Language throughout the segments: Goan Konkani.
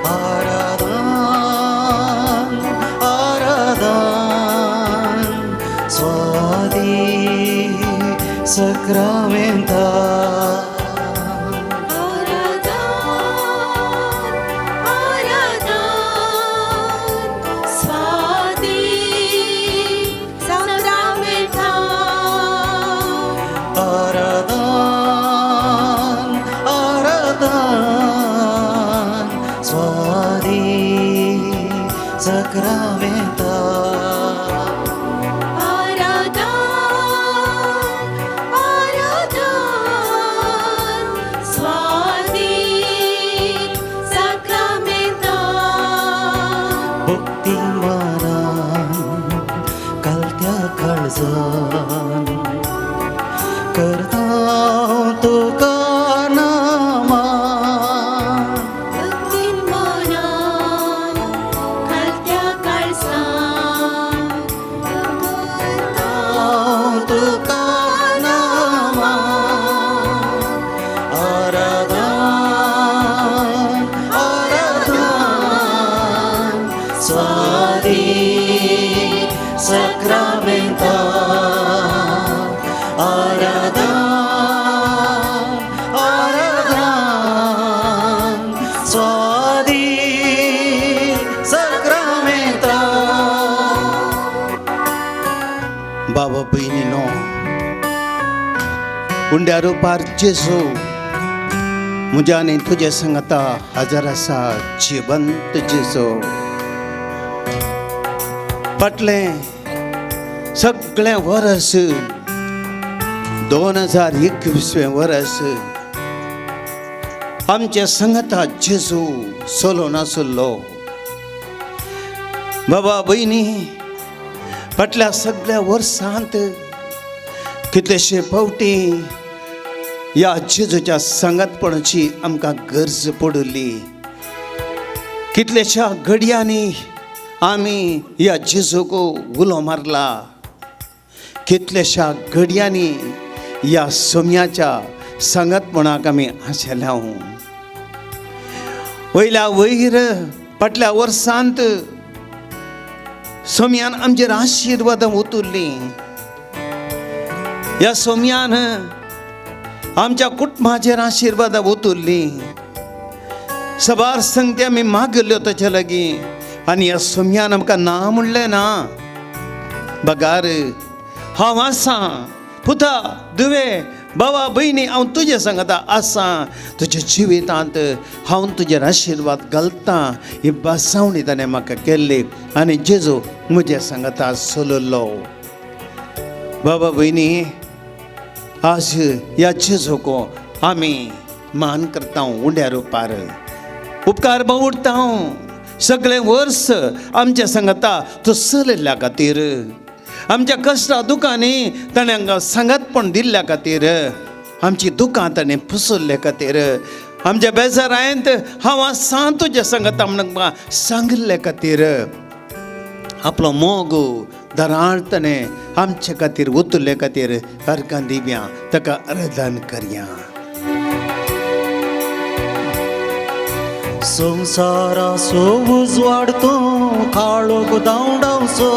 आराधन आराधन स्वादी सक्रामेंता. आराधन आराधन स्वादी साक्रामेंता. आराधन आराधन स्वादी सक्रामेंता. आराधन आराधन स्वादी साक्रामेंता. भक्ती मनान कालत्या काळजान करता तुका नामान. भक्तीन मनान खालत्या काळजान करता तुका नामान. आराधन आराधन स्वादी सक्रामेंता. आराधन आराधन स्वादी सक्रामेंता. बाबा भयणीनो, उंड्या रुपार जेजू म्हज्या आनी तुज्या सांगाता हजर आसा. जिवंत जेजू फाटलें सगळें वरस 2021वें वरस आमच्या सांगाता जेजू चलोन आसलो. बाबा भयणी, फाटल्या सगळ्या वर्सांत कितलेशे फावटी ह्या जेजूच्या सांगातपणाची आमकां गरज पडिल्ली. कितल्याश्या घडयांनी आमी ह्या जेजूक उलो मारला. कितल्याश्या घडयांनी ह्या सोम्याच्या सांगातपणाक आमी आशेल्या. वयल्या वयर फाटल्या वर्सांत सोम्यान आमचेर आशिर्वादां ओतुल्लीं. ह्या सोम्यान आमच्या कुटुंबाचेर आशिर्वादां ओतुल्लीं. सबार संगती आमी मागल्यो ताचे लागीं आनी ह्या सोम्यान आमकां ना म्हणलें ना. बगार हांव आसा पुता दुवे बाबा भयणी, हांव तुजे सांगता आसा. तुज्या जिवितांत हांव तुजेर आशिर्वाद घालता. ही भासावणी ताणें म्हाका केल्ली आनी जेजू म्हज्या सांगता चललो. बाबा भयणी, आज ह्या जेजूक आमी मान करता उंड्या रुपार उपकार बावडटा. सगळें वर्स आमच्या सांगता तो चलयल्ल्या खातीर, आमच्या कश्टा दुकांनी ताणें आमकां सांगातपण दिल्ल्या खातीर, आमची दुकां ताणें पुसल्ले खातीर, आमच्या बेजारांत हांव आसा तुज्या सांगता म्हणून सांगिल्ले खातीर, आपलो मोग दराळ ताणें आमचे खातीर ओतुल्ले खातीर अर्गां दिव्या ताका आराधन करया. संवसाराचो उजवाड तूं काळोख धांवडावचो.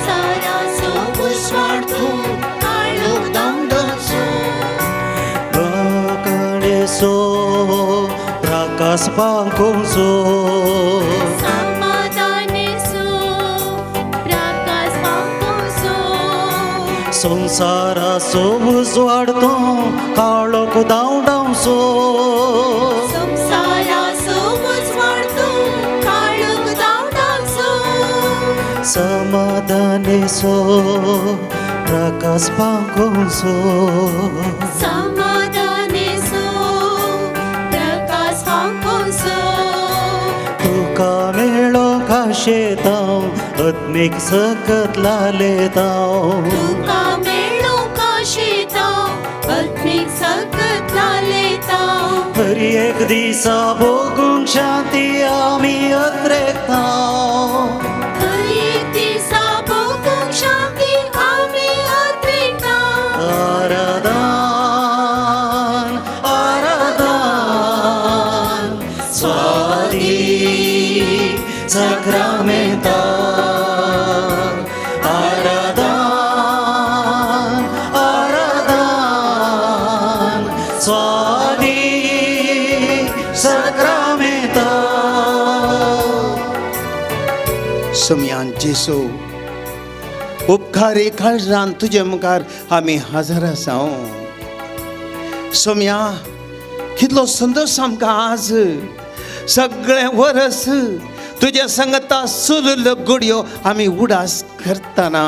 संवसाराचो उजवाड तूं काळोख धांवडावचो. राखणेचो प्रकाश फांकोवचो. समाधानेचो प्रकाश फांकोवचो. संवसाराचो उजवाड तूं काळोख धांवडावचो. संवसाराचो उजवाड तूं काळोख धांवडावचो. समाधानेचो प्रकाश फांकोवचो. समाधानेचो प्रकाश फांकोवचो. तुका मेळो काशेतांव आत्मीक सकत लालेतांव. तुका मेळो काशेतांव आत्मीक सकत लालेतांव. हर एक दिसा भोगूंक शांती आमी अत्रेकतांव. हर एक दिसा भोगूंक शांती आमी अत्रेकतांव. आराधन आराधन स्वादी साक्रामेंता आराधन आराधन स्वादी साक्रामेंता. सोमयान जेसू उपकारी काळजान तुजे मुखार आमी हजर आसा. सोमया कितलो संतोश आमकां आज सगळें वरस तुज्या संगता सुलुल्यो घडयो आमी उडास करतना.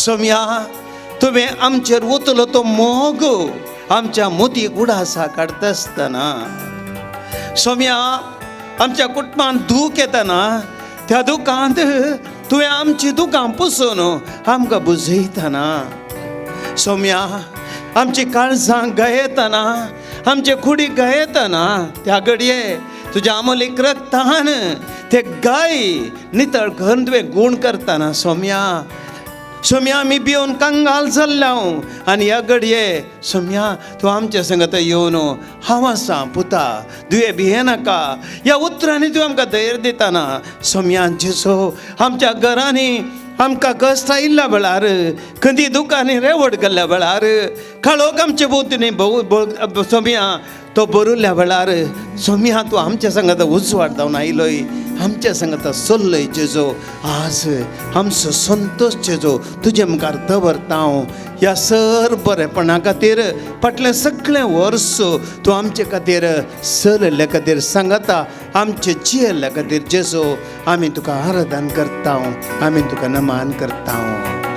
सोमया तुवें आमचेर ओतलो तो मोग आमच्या मोती उडासा काडटा आसतना. सोमया आमच्या कुटुंबान दूख येतना त्या दुखांत तुवें आमची दुकां पुसून आमकां बुजयतना. सोमया आमची काळजां गायतना आमचे कुडी गायतना त्या घडये तुज्या आमोलीक रक्तान ते गाय नितळ करून तुवें गूण करतना. सोमया सोमया आमी भिवन कंगाल जाल्ले हांव आनी ह्या घडये सोमया तूं आमच्या संगत येवन हांव आसा पुता तुवें भियेनाका ह्या उतरांनी तूं आमकां धैर्य दितना. सोमया जेसो आमच्या घरांनी आमकां कश्ट आयिल्ल्या वेळार खंदी दुकांनी रेवड केल्ल्या वेळार काळोख आमचे भोंवतणी भोव सोमया तो बरुल्ल्या वेळार सोमया तूं आमच्या संगत उजवाड जावन आयलोय आमच्या संगत सोल्लय जेजो. आज आमचो संतोश जेजो तुजे मुखार दवरता हांव ह्या सर बरेपणा खातीर फाटलें सगळें वर्स तूं आमचे खातीर चलयल्ल्या खातीर सांगता आमचे जियेल्ल्या खातीर जेजो आमी तुका आराधन करता आमी तुका नमान करता.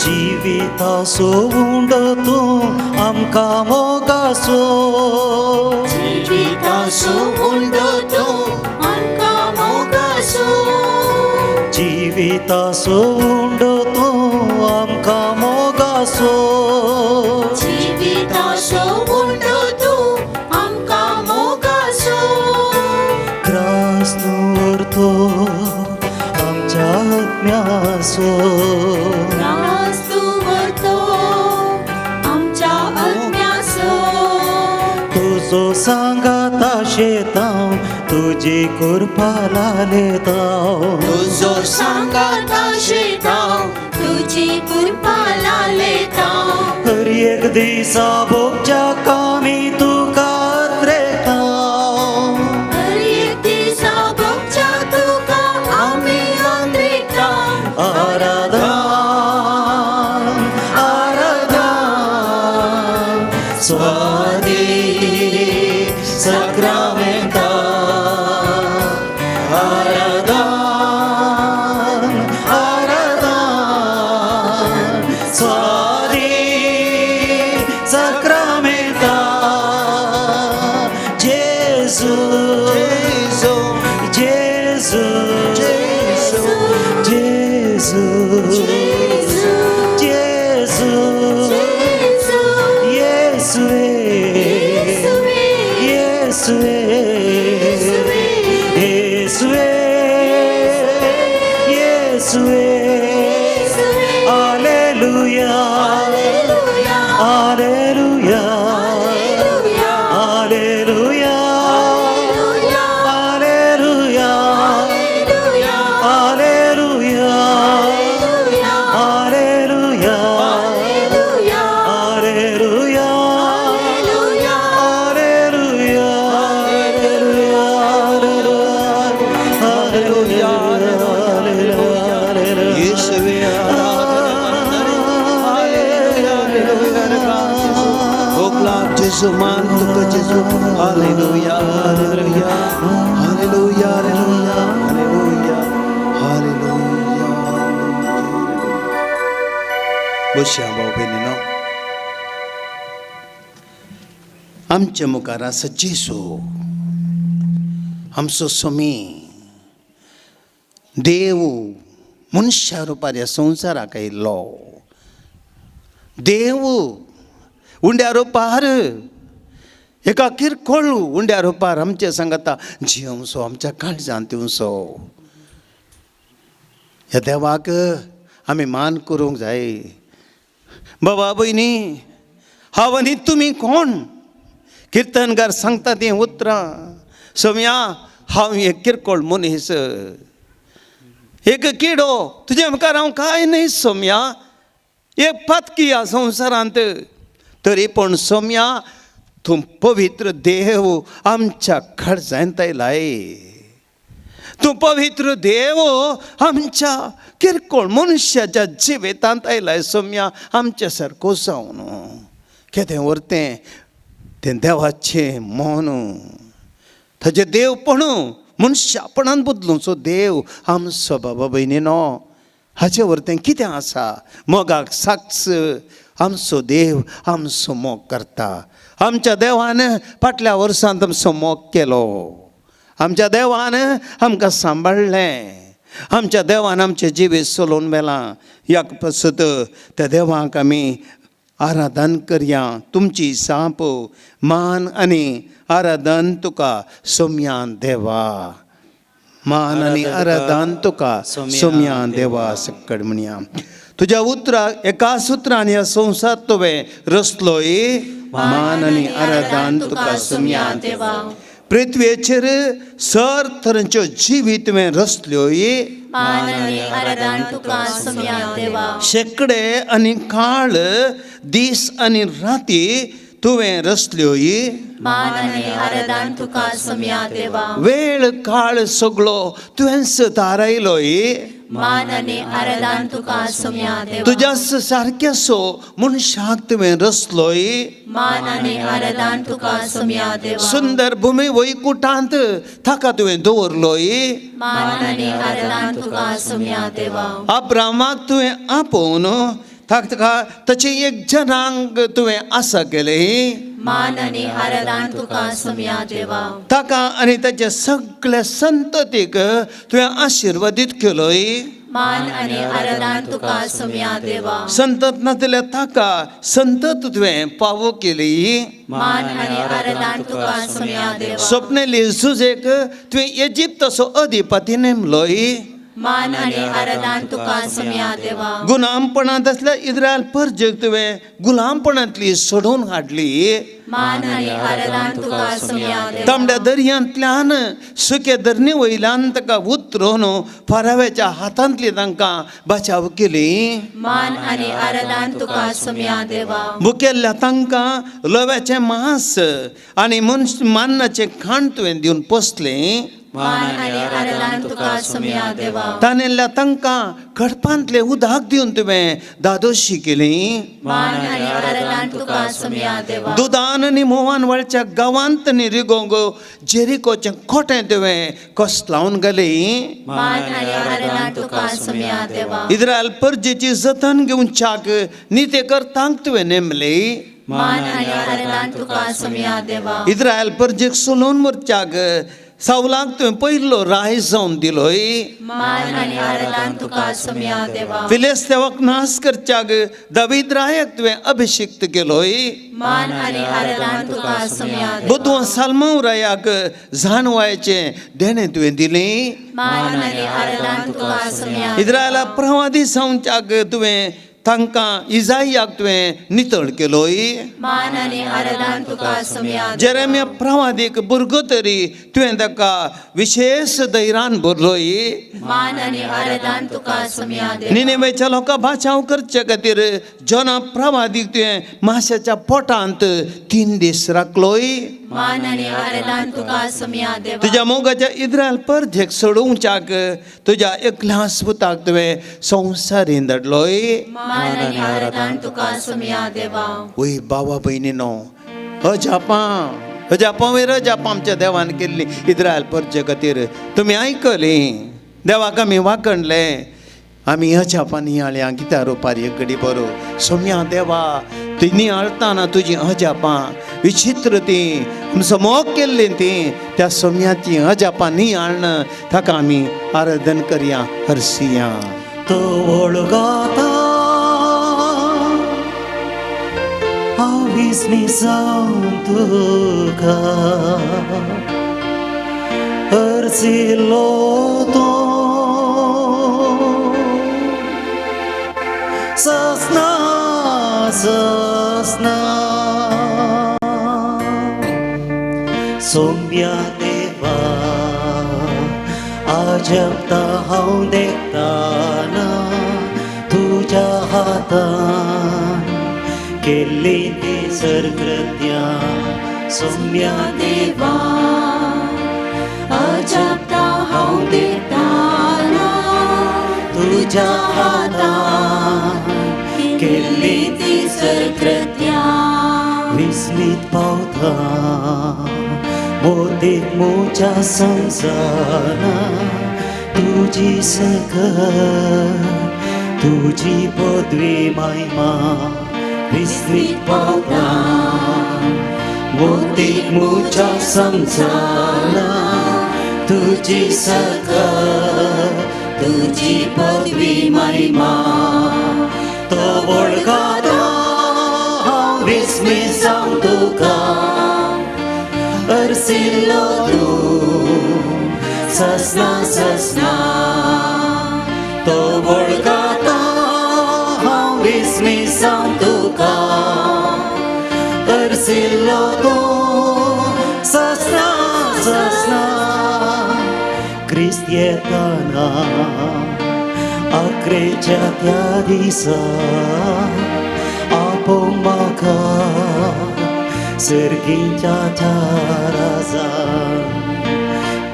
जिविताचो उंडो तूं आमकां मोगाचो जिविताचो उंडो तूं आमकां मोगाचो जिविताचो उंडो तूं आमकां मोगाचो जिविताचो उंडो तूं आमकां मोगाचो त्रास न्हू आमच्या आत्म्याचो त्रास तूं व्हरतो आमच्या आत्म्याचो तुजो सांगाता शेतां तुजी कृपा लालेता तुजो सांगाता शेतां तुजी कृपा लालेता हर एक दिसा भोगच्या कामी तुका त्रेता हर एक दिसा भोगच्या तुका आमी अंद्रेता. आराधन आराधन स्वादी साक्रामेंता आराधन आराधन स्वादी साक्रामेंता. जेजू जेजू जेजू जेजू जेजू जेजू जेजू जेजू येसुवे येसुवे येसुवे येसुवे येसुवे येसुवे hallelujah hallelujah hallelujah hallelujah hallelujah hallelujah hallelujah hallelujah hallelujah hallelujah hallelujah hallelujah hallelujah hallelujah hallelujah hallelujah येशुवे आराधना हालेलुया हालेलुया ओ जेजू मान तुका जेजू. Hallelujah hallelujah hallelujah hallelujah hallelujah hallelujah. बसया भाव भयणीनो आमच्या मुखार आसा जेजू आमचो स्वामी देव मनशा रुपार ह्या संवसाराक आयिल्लो देव उंड्या रुपार एका किरकोळ उंड्या रुपार आमचे सांगता जिवसो आमच्या काळजांत दिवचो. ह्या देवाक आमी मान करूंक जाय. बाबा भयणी हांव आनी तुमी कोण? किर्तनकार सांगता तीं उतरां सोम्या हांव एक किरकोळ मनीस, एक किडो, तुजे मुखार हांव कांय न्हय सोम्या, एक पातकी ह्या संवसारांत. तरी पूण सोम्या तूं पवित्र देव आमच्या काळजांत आयलाय. तूं पवित्र देव आमच्या किरकोळ मनशाच्या जिवितांत आयलाय सोम्या, आमच्या सारको जावन. केदें व्हरतें तें देवाचें मन, ताजें देवपण मनशापणान बदलूचो देव आमचो बाबा भयणीनो. हाचें व्हरतें कितें आसा? मोगाक साक्ष आमचो देव आमचो मोग करता. आमच्या देवान फाटल्या वर्सांत आमचो मोग केलो, आमच्या देवान आमकां सांबाळ्ळें, आमच्या देवान आमचें जिवीत चलोवन व्हेलां. ह्या पासत त्या देवाक आमी आराधन करया. तुमची साप मान आनी आराधन तुका सोम्या देवा, मान आनी आराधन तुका सोम्या देवा. सक्कड म्हणया तुज्या उतराक एका सुत्रान ह्या संवसार तुवें रचलोय. मान आनी आराधन तुका सोम्या देवा. पृथ्वेचेर सर तरांच्यो जिवीत तुवें रचल्योय. मान आनी आराधन तुका सोम्या देवा. शेंकडे आनी काळ, दीस आनी राती तुवें रचल्योय. मान आनी आराधन तुका सोम्या देवा. वेळ काळ सगळो तुवेंच थारायलोय. मान आनी आराधन तुका सोम्या देवा. तुज्या सारक्यासो मनशाक तुवें रचलोय. मान आनी आराधन तुका सोम्या देवा. सुंदर भुमी वैकुटांत ताका तुवें दवरलोय. मान आनी आराधन तुका सोम्या देवा. अब्रामाक तुवें आपोवन ताका ताचें एक जनांग तुवें आसा केलें. मान आनी आराधन तुका सोम्या देवा. ताका आनी ताच्या सगळ्या संततीक तुवें आशिर्वादीत केलोय. मान आनी आराधन तुका सोम्या देवा. संतत नासलेल्या ताका संतत तुवें पावो केली. मान आनी आराधन तुका सोम्या देवा. स्वप्नेली जुजेक तुवें इजिप्ताचो अधिपती नेमलोय. मान आनी आराधन तुका सोम्या देवा. गुलामपणांत आसल्या इस्रायल परजेक तुवें गुलामपणांतली सोडोवन हाडली. मान आनी आराधन तुका सोम्या देवा. तांबड्या दर्यांतल्यान सुके धरणे वयल्यान ताका उतरून फाराव्याच्या हातांतली तांकां बचाव केली. मान आनी आराधन तुका सोम्या देवा. भुकेल्ल्या तांकां लव्याचें मांस आनी मनश मान्नाचें खाण तुवें दिवन पोसलें. मान आनी आराधन तुका सोम्या देवा. तानेल्ल्या तांकां खडपांतलें उदक दिवन तुवें दादोशी केली. मान आनी आराधन तुका सोम्या देवा. दुदान आनी म्होंवान वळच्या गांवांत न्ही रिगोंग जेरिकोचें खोटें तुवें कसलावन घालें. मान आनी आराधन तुका सोम्या देवा. इस्रायल परजेची जतन घेवच्याक निते करतांक तुवें नेमले. मान आनी आराधन तुका सोम्या देवा. इस्रायल परजेक सोलोवन व्हरच्याक सावलाक तुवें पयलो राय जावन दिलोय. मान आनी आराधन तुका सोम्या देवा. फिलिस्तेवाक नाश करच्याक दावीद रायाक तुवें अभिषिक्त केलोय. मान आनी आराधन तुका सोम्या देवा. बुदवंत साल्मांव रायाक जाणवायचें देणें तुवें दिलें. मान आनी आराधन तुका सोम्या देवा. इस्रायला प्रवादी जावच्याक तुवें तांकां इजायाक तुवें नितळ केलोय. मान आनी आराधन तुका सोम्या देवा. जेरेमिया प्रवादीक भुरगो तरी तुवें ताका विशेश धैर्यान भरलोय. मान आनी आराधन तुका सोम्या देवा. निनेवेच्या लोकां बाचाव करचे खातीर जोना प्रवादीक तुवें माशाच्या पोटांत 3 दीस राखलोय. मान आनी आराधन तुका सोम्या देवा. तुज्या मोगाच्या इस्रायल परजेक सोडोवच्याक तुज्या एकल्याच पुताक तुवें संवसारीन धाडलोय. मान आनी आराधन तुका सोम्या देवा. वय बाबा भयणीनो, अजापां अजापां वयर अजापां आमच्या देवान केल्ली इस्रायल परजे खातीर. तुमी आयकली, देवाक आमी वाखणले, आमी अजापां नियाळया गितां रुपार एक घडी बरो. सोम्या देवा, ती नियाळताना तुजी अजापां विचित्र ती आमचो मोग केल्ली ती त्या सोम्याची अजापां नियाळण ताका आमी आराधन करया हरसिया. तवळ गाता हांव विस्मी जावन तुका अर्जिलो तो ससना ससना सोम्या देवा. अजपता हांव देखताना तुज्या हातान केल्ली ती सरकृत्या सोम्या देवा, अजपता हांव देखताना तुज्या हातान केल्ली ती सरकृत्या. विस्मीत पावता मोतीक मोच्या समजना तुजी सकल तुजी पदवी महिमा. विस्मीत पावता मोतीक मोच्या समजना तुजी सकल तुजी पदवी महिमा. तो वळगाता हांव विस्मीत जावन तुका अर्सिल्लो तूं ससना ससना. तो वळगाता हांव विस्मीत जावन तुका अर्सिल्लो तूं ससना ससना. क्रिस्त येताना आक्रेच्या त्या दिसा आपोवंक म्हाका सर्गीच्या त्या राजा.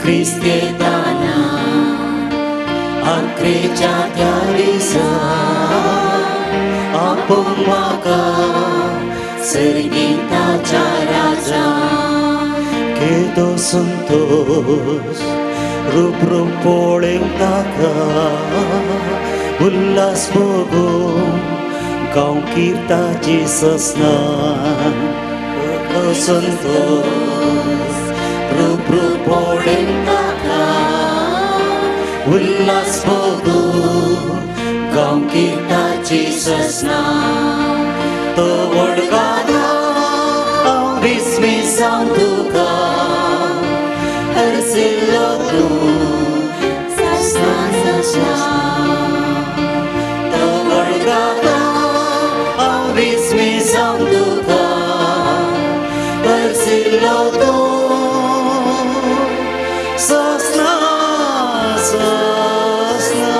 क्रिस्त येताना आक्रेच्या त्या दिसा आपोवंक म्हाका सर्गीताच्या राजा. केदो संतोश रूप रूप पळेवंक ताका उल्हास भोगूं गांव किर्ताची ससना. संतोष रूप रूप पळेवंक ताका उल्हास भोगूं गांव किर्ताची ससना. तो वडगाता हांव विस्मीत जावन तुका अर्सिल्लो तूं ससना ससना. तो वडगाता हांव विस्मीत जावन तुका अर्सिल्लो तूं ससना ससना.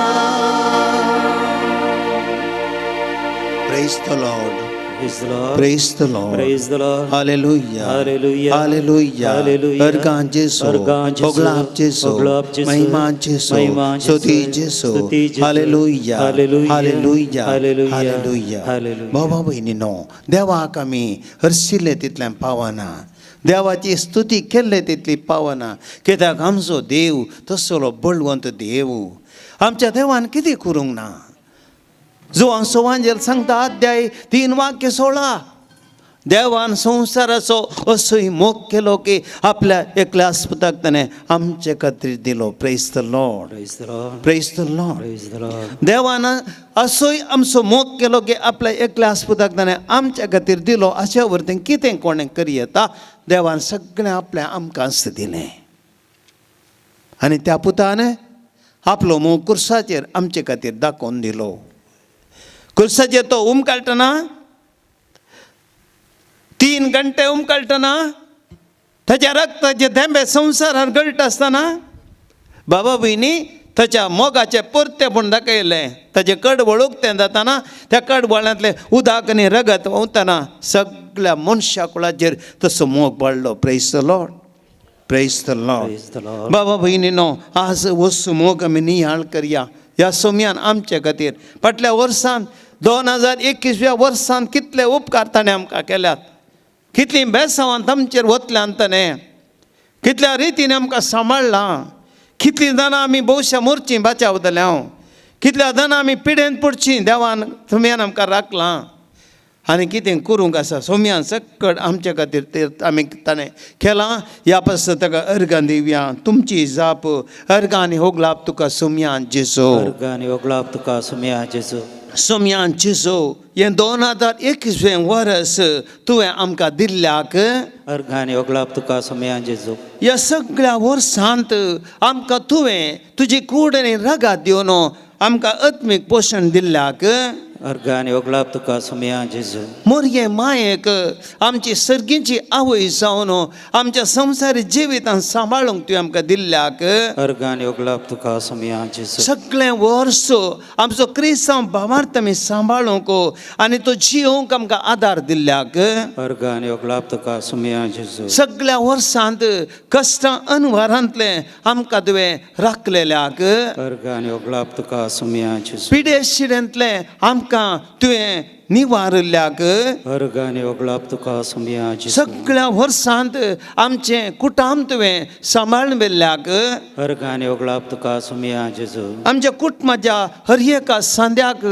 Praise the Lord. Praise the Lord. Praise the Lord. Praise the Lord. Hallelujah. Hallelujah. Hallelujah. Hallelujah. अर्गां जेसू. अर्गां जेसू. होगलाप जेसू. होगलाप जेसू. महिमा जेसू. महिमा जेसू. स्तुती जेसू. स्तुती जेसू. Hallelujah. Hallelujah. Hallelujah. Hallelujah. Hallelujah. Hallelujah. भावा भयणीनो, देवाक आमी हरशिल्ले तितलें पावना, देवाची स्तुती केल्ले तितली पावना, कित्याक आमचो देव तसलो बळवंत देव. आमच्या देवान कितें करूंक ना? जुवान सुवांजेल सांगता अध्याय 3 वाक्य 16, देवान संवसाराचो असोय मोग केलो की आपल्या एकल्या आस्पताक ताणें आमचे खातीर दिलो. Praise the Lord. Praise the Lord. Praise the Lord. Praise the Lord. देवान असोय आमचो मोग केलो की आपल्या एकल्या आस्पताक ताणें आमच्या खातीर दिलो. अशा वरतें कितें कोणें करयेता? देवान सगळें आपलें आमकांच दिलें आनी त्या पुतान आपलो मोग कुर्साचेर आमचे खातीर दाखोवन दिलो. कुर्साचेर तो उमकाळटना 3 घंटे उमकाळटना ताच्या रक्ताचे थेंबे संवसारार गळटा आसतना बाबा भयणी ताच्या मोगाचें परतें म्हूण दाखयलें. ताचें कडवळ उक्तें जाताना त्या कडवळ्यांतलें उदक आनी रगत व्हांवतना सगळ्या मनशा कुळाचेर तसो मोग वाडलो. Praise the Lord. Praise the Lord. Praise the Lord. बाबा भयणीनो, आज वस्तू मोग आमी नियाळ करया. ह्या सोम्यान आमचे खातीर फाटल्या वर्सान 2021व्या वर्सान कितले उपकार ताणें आमकां केल्यात, कितलीं बेसांवां आमचेर वतल्यान ताणें कितल्या रितीन आमकां सांबाळ्ळां, कितलीं जाणां आमी भोवशा मोरचीं बाचावतले हांव, कितल्या जाणां आमी पिडेन पडचीं देवान सोम्यान आमकां राखलां आनी कितें करूंक आसा सोम्यान सकट आमचे खातीर ते आमी ताणें केलां. ह्या पासत ताका अर्गां दिवया. तुमची जाप अर्गां आनी होगलाप तुका सोम्यान जेजो. अर्गां आनी होगलाप तुका सोम्या जेजू. सोम्यान जेजू, हें 2021वें वर्स तुवें आमकां दिल्ल्याक अर्गां आनी होगलाप तुका सोम्या जेजू. ह्या सगळ्या वर्सांत आमकां तुवें तुजी कूड आनी रगात दिवन आमकां आत्मीक पोशण दिल्ल्याक अर्गां आनी ओगळाप तुका सोमया जेजू. मोरये मायेक आमची सर्गीची आवय जावन आमच्या संवसारी जिवितान सांबाळूंक तुवें आमकां दिल्ल्याक. अर्गां आनी ओगळाप तुका सोमया जेजू. सगळें वर्स आमचो क्रिस्तांव भावार्थ आमी सांबाळूंक आनी तो जियोवंक आमकां आदार दिल्ल्याक. अर्गां आनी ओगळाप तुका सोमया जेजू. सगळ्या वर्सांत कश्टां अनवारांतलें आमकां तुवें राखलेल्याक. अर्गां आनी ओगळाप तुका सोमया जेजू. पिडे शिडेंतलें आमकां तुवें निवारिल्ल्याक. अर्गां आनी ओगळाप तुका सोमया जेजू. सगळ्या वर्सांत आमचें कुटाम तुवें सांबाळून व्हेल्ल्याक. अर्गां आनी ओगळाप तुका सोमया जेजू. आमच्या कुटुंबाच्या हर एका सांद्याक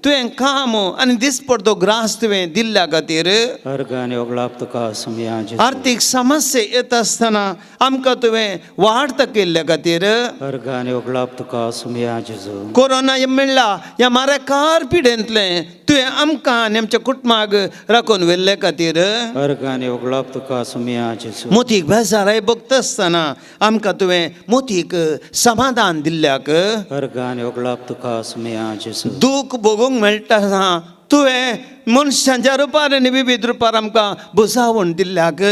तुवें काम आनी दिसपडतो ग्रास तुवें दिल्ल्या खातीर. अर्गां आनी ओगळाप तुका सोमया जेजू. आर्थीक समस्या येता आसतना आमकां तुवें वाड केल्ल्या खातीर. अर्गां आनी ओगळाप तुका सोमया जेजू. कोरोना मेळ्ळा ह्या मारेकार पिडेंतलें तुवें आमकां आनी आमच्या कुटुंबाक राखून व्हेल्ले खातीर. अर्गां आनी ओगळाप तुका सोमया जेजू. मोतीक बेजाराय बगता आसतना आमकां तुवें मोतीक समाधान दिल्ल्याक. अर्गां आनी ओगळाप तुका सोमया जेजू. दूख भोगूंक मेळटा तुवें मनशांच्या रुपार आनी विविध रुपार आमकां बुजावण दिल्ल्याक.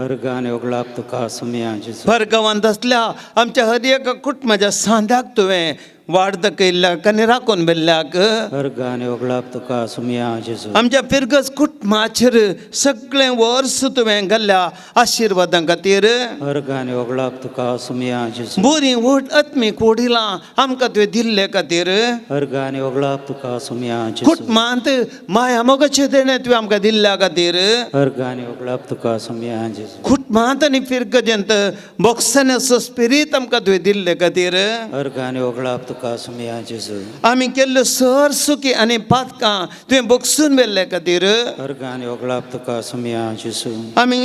अर्गां आनी ओगळाप तुका सोमया जेजू. परगांवांत आसल्या आमच्या हर एका कुटुंबाच्या सांद्याक तुवें वाड दाखयल्ल्याक आनी राखून व्हेल्ल्याक. अर्गां आनी ओगळाप तुका सोमया जेजू. आमच्या फिरगज कुटुंबाचेर सगळें वर्स तुवें घाल्ल्या आशिर्वादां खातीर. अर्गां आनी ओगळाप तुका सोमया जेजू. बरीं व्हड आत्मीक वडिलां आमकां तुवें दिल्ले खातीर. अर्गां आनी ओगळाप तुका सोमया जेजू. कुटुंबांत माया मोगाचें देणें तुवें आमकां दिल्ल्या खातीर. अर्गां आनी ओगळाप तुका सोमया जेजू. कुटुंबांत आनी फिरगजेंत बोक्सण्याचो स्पिरीत आमकां तुवें दिल्ले खातीर. अर्गां आनी ओगळाप तुका सोमया जेजू. आमी केल्ल्यो सर सुकी आनी पातकां तुवें बोगसून व्हेल्ले खातीर. अर्गां आनी ओगळाप तुका सोमया जेजू. आमी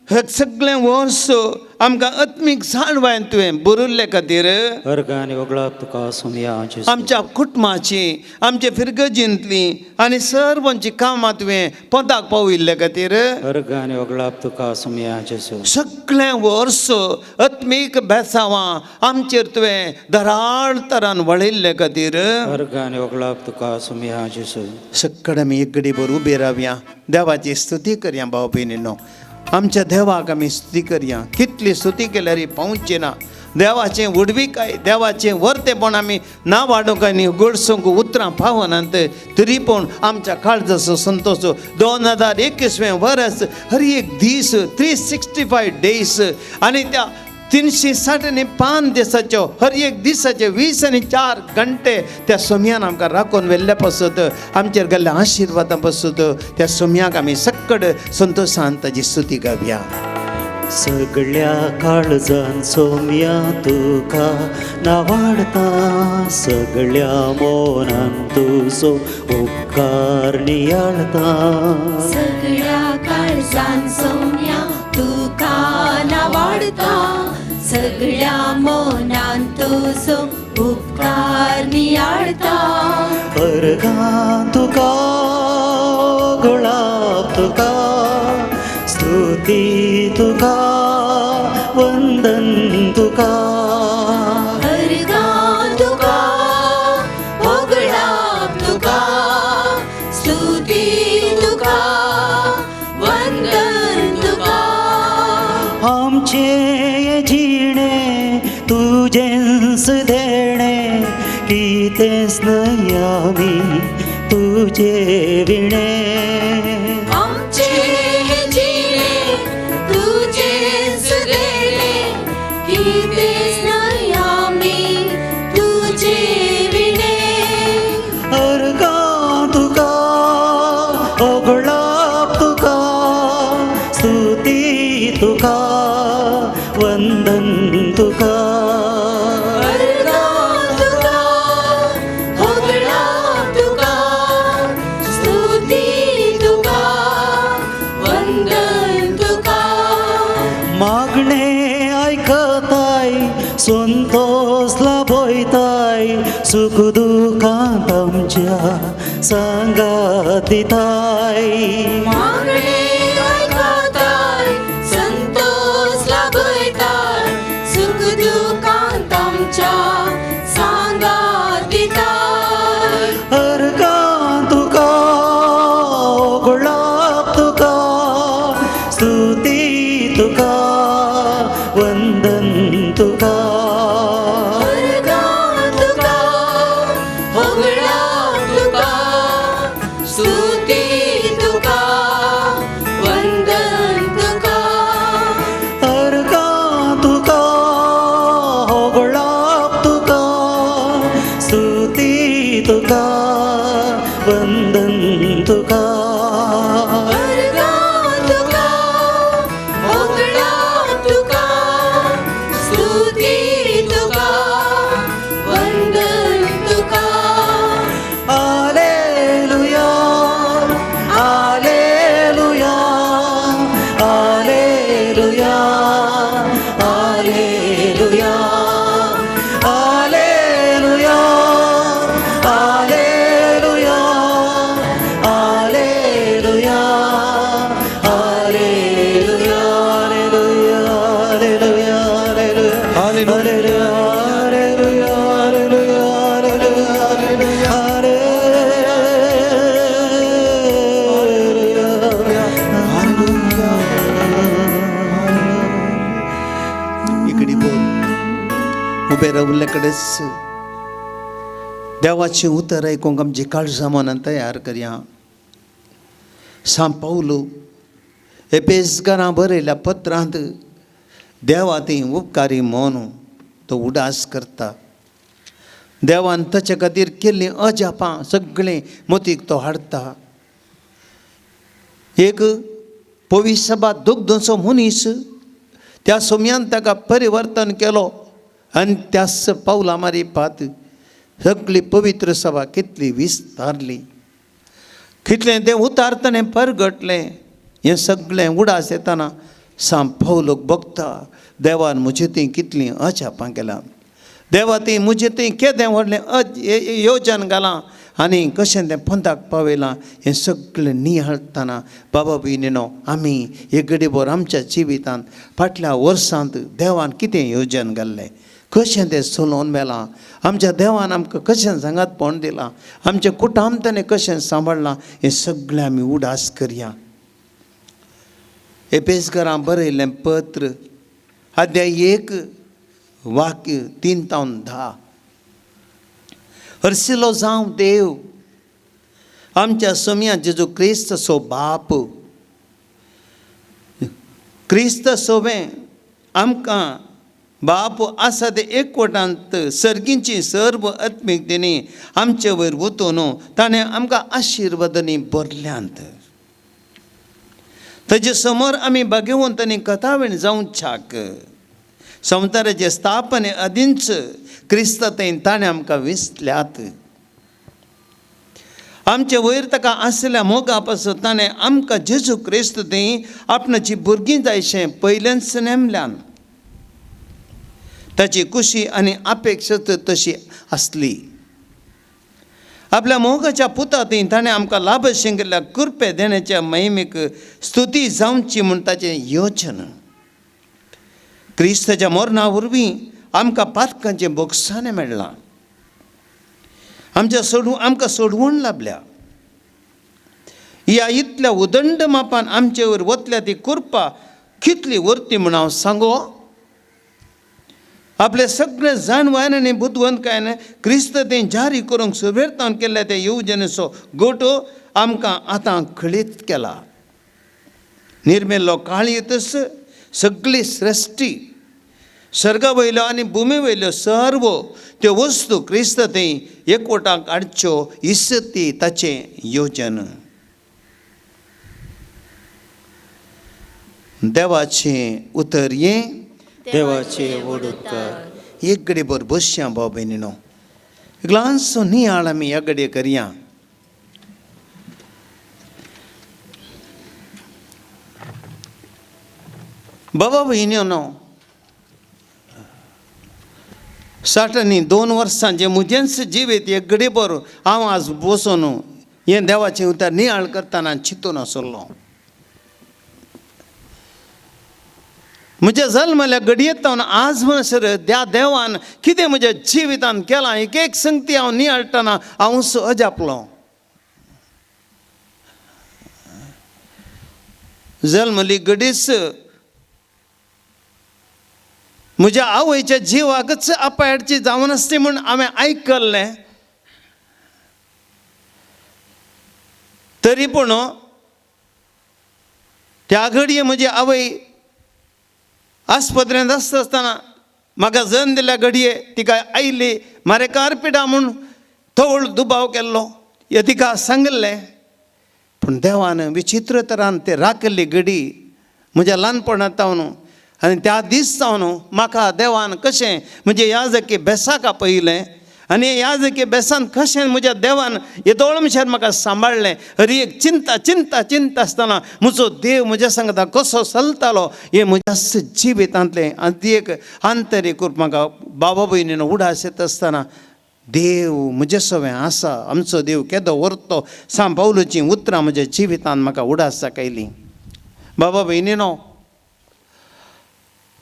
हे सगळें वर्स आमकां आत्मीक जाणवायन तुवें बरयल्ले खातीर. अर्गां आनी ओगळाप तुका सोमया जेजू. आमच्या कुटुंबाची आमच्या फिरगजींतली आनी सर्वांची कामां तुवें पदाक पावयल्ले खातीर. अर्गां आनी ओगळाप तुका सोमया जेजू. सगळें वर्स आत्मीक बेसावां आमचेर तुवें दराळ तरान वळयल्ले खातीर. अर्गां आनी ओगळाप तुका सोमया जेजू. सगळे आमी एक घडी भर उबे रावया, देवाची स्तुती करया. भाव भयणीनो, आमच्या देवाक आमी स्तुती करया. कितली स्तुती केल्यार पावची ना. देवाचें व्हडविकाय, देवाचें वर्तेपण आमी ना वाडोवंक आनी गोडसूंक उतरां पावनात, तरी पूण आमच्या काळजाचो संतोश 2021 वर्स हर एक दीस 365 डेज आनी त्या 365 दिसाच्यो हर एक दिसाचे 24 घंटे त्या सोमयान आमकां राखून व्हेल्ल्या पासत, आमचेर गेल्ल्या आशिर्वादां पासत त्या सोमयाक आमी सक्कड संतोशान ताजी स्तुती गावया. सगळ्या काळजान सोमया तुका नावाडता, सगळ्या मोनान तुजो उपकार नियाळता. सगळ्या काळजान सोमया तुका नावाडता, सगळ्या मनान तुजो उपकार नियाळता. अर्गां तुका गोळाप तुका स्तुती तुका वंदन तुका. अर्गां तुका होगळाप तुका स्तुती तुका वंदन तुका. आमचे जिणे तुजेंच देणे, कितेंच न्हय आमी तुजे विणे. आमचे जिणे तुजेंच देणे, कितेंच न्हय आमी तुजे विणे. अर्गां तुका ओगळाप तुका स्तुती तुका वंदन तुका. अर्गां तुका होगळाप तुका स्तुती तुका वंदन तुका. मागणे आयकताय संतोष लाभयताय, सुख दुखांत आमच्या सांगात दिताय. मागणे आयकताय संतोष लाभयताय, सुख दुखांत आमच्या सांगात दिताय. अर्गां तुका तुका वंदन तुका. अर्गां तुका होगडां तुका स्तुती तुका वंदन तुका. Alleluia, alleluia, alleluia, alleluia, alleluia, alleluia, alleluia, alleluia, alleluia, alleluia, alleluia, alleluia, alleluia, alleluia, alleluia. इकडे बोल उबे रावल्ले कडेच देवाचें उतर आयकूंक आमची काळजां मनान तयार करया. सांव पावलू एपेजकारां बरयल्या पत्रांत देवा ती उपकारी म्हूण तो उडास करता. देवान ताचे खातीर केल्लीं अजापां सगळें मोतीक तो हाडटा. एक पविसभा दुग्धचो मनीस त्या सोम्यान ताका परिवर्तन केलो आनी त्याच पावला मारी पात सगळी पवित्र सभा कितली विस्तारली, कितलें तें उतारतलें परगटलें. हें सगळें उडास येतना सांव पावलूक भोगता देवान म्हजे थंय कितलीं अजापां केलां, देवा ती म्हजे थंय केदें व्हडलें योजन घालां आनी कशें तें पंथाक पावयलां. हें सगळें नियाळटना बाबा भयणीनो आमी एक घडीभर आमच्या जिवितांत फाटल्या वर्सांत देवान कितें योजन घाल्लें, कशें तें चलोवन व्हेलां, आमच्या देवान आमकां कशें सांगातपण दिलां, आमचें कुटुंब ताणें कशें सांबाळ्ळां, हें सगळें आमी उडास करया. एपेजकारां बरयल्लें पत्र अध्याय 1 वाक्य 3 तावन 10. हरशिलो जावं देव आमच्या सोम्या जेजू क्रिस्त सो बाप, क्रिस्त सोबें आमकां बाप आसा ते एकवटांत सर्गींची सर्व आत्मीक देणी आमचे वयर वतून ताणें आमकां आशिर्वादांनी भरल्यांत. ताजे समोर आमी भाग्यवंत आनी कथावीण जावच्याक संवसाराचे स्थापने आदींच क्रिस्तांत ताणें आमकां विसल्यात. आमचे वयर ताका आशिल्ल्या मोगा पासून ताणें आमकां जेजू क्रिस्त थंय आपणाची भुरगीं जायशें पयलेंच नेमल्यान. ताची खुशी आनी अपेक्षा तशी आसली. आपल्या मोगाच्या पुता थंय ताणें आमकां लाभ शिंगिल्ल्या कृपे देण्याच्या महिमेक स्तुती जावची म्हूण ताचें योजन. क्रिस्ताच्या मरणा वरवीं आमकां पातकांचें बोगसाणें मेळ्ळां, आमच्या सोडून आमकां सोडवण लाबल्या. ह्या इतल्या उदंड मापान आमचे वयर वतल्या ती कृपा कितली वरती म्हूण हांव सांगो. आपले सगळे जाणवायन आनी बुदवंतकायन क्रिस्त तें जारी करूंक सुबेरतान केल्ल्या ते येवजणेचो गोटो आमकां आतां खळीत केला. निर्मेल्लो काळ येतच सगळी सृश्टी सर्गा वयल्यो आनी भुमी वयल्यो सर्व त्यो वस्तू क्रिस्त थंय एकवटाक हाडच्यो इसती ताचें योजन. देवाचें उतर हें देवाचे व्हड उपकार. एक घडी भर बसया भाव भयणीनो, एक ल्हानसो नियाळ आमी ह्या घडये करया. बाबा भयणीनो, 60 आनी 2 वर्सां जें म्हजेंच जिवीत एक घडी भर हांव आज बसून हें देवाचें उतर नियाळ करतना चिंतून आसलो. म्हज्या जल्मल्या घडयेत हांव आज म्हणसर त्या देवान कितें म्हज्या जिवितान केलां एक एक संगती हांव नियाळटना हांव अजापलो. जल्मली घडीच म्हज्या आवयच्या जिवाकच अपायची जावन आसली म्हूण हांवें आयकल्लें, तरी पूण त्या घडये म्हजी आवय आस्पत्रेंत आसता आसतना म्हाका जन दिल्या घडये तिका आयली मारे कारपिडा म्हूण तवळ दुबाव केल्लो हे तिका सांगिल्लें पूण देवान विचित्र तरान ते राखिल्ली घडी म्हज्या ल्हानपणांत जावन आनी त्या दीस जावन म्हाका देवान कशें म्हजें याजकी बेसाक आपयलें आनी याजकी बेसान कशें म्हज्या देवान येदोळ मनशान म्हाका सांबाळ्ळें. हर एक चिंता चिंता चिंता आसतना म्हजो देव म्हज्या सांगता कसो चलतालो हें म्हज्या जिवितांतलें आनी एक आंतरीक रूप म्हाका बाबा भयणीन उडास येता आसतना देव म्हजे सवें आसा, आमचो देव केदो व्हरतो सांत पावलूचीं उतरां म्हज्या जिवितांत म्हाका उडास दाखयली. बाबा भयणीनो,